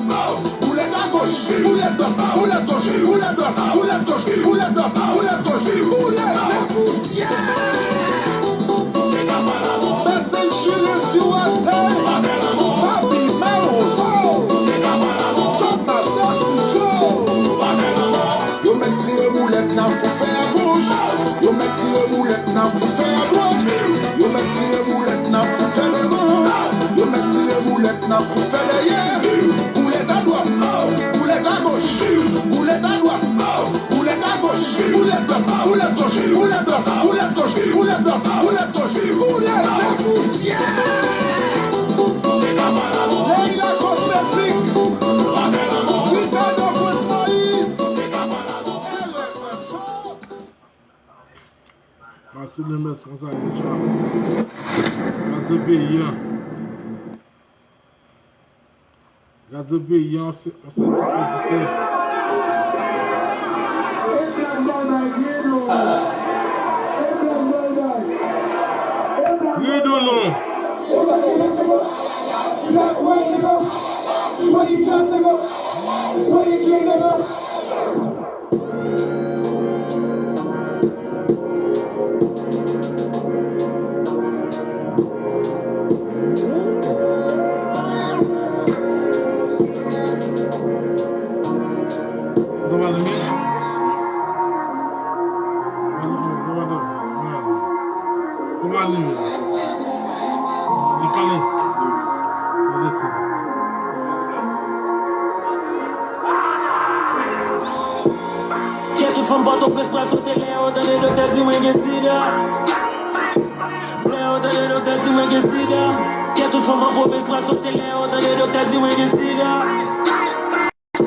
boulèt a goch, boulèt dwat, boulèt goch, boulèt dwat, boulèt goch, boulèt dwat, boulèt goch, boulèt de pousyè. Messenjulus U S A, Papi Mawozo, Job Master Studio. Yo mèt tire boulèt, n ap fout fè a goch. Yo mèt tire boulèt, n ap fout fè a dwat. Yo mèt tire boulèt, n ap fout fè devan. Yo mèt tire boulèt, n ap fout fè dèyè. Boulèt a dwat, boulèt a goch, boulèt a dwat, boulèt a goch, boulèt dwat, boulèt goch, boulèt dwat, boulèt goch, boulèt dwat, boulèt goch, boulèt de pousyè. Leila Cosmétique, Ricardo Prince Moïse. Pase nan mès konsa, Richard. Gade peyi an. Gade peyi an, se, se tout oditè. Kridolon. Kòman li ye? Kòman li ye? Li pale. Li desi. Kè tout fanm Pòtoprens pral sote lè yo tande doktè di mwen gen sida. Lè yo tande doktè di mwen gen sida. Kè tout fanm an pwovens pral sote lè yo tande doktè di mwen gen sida.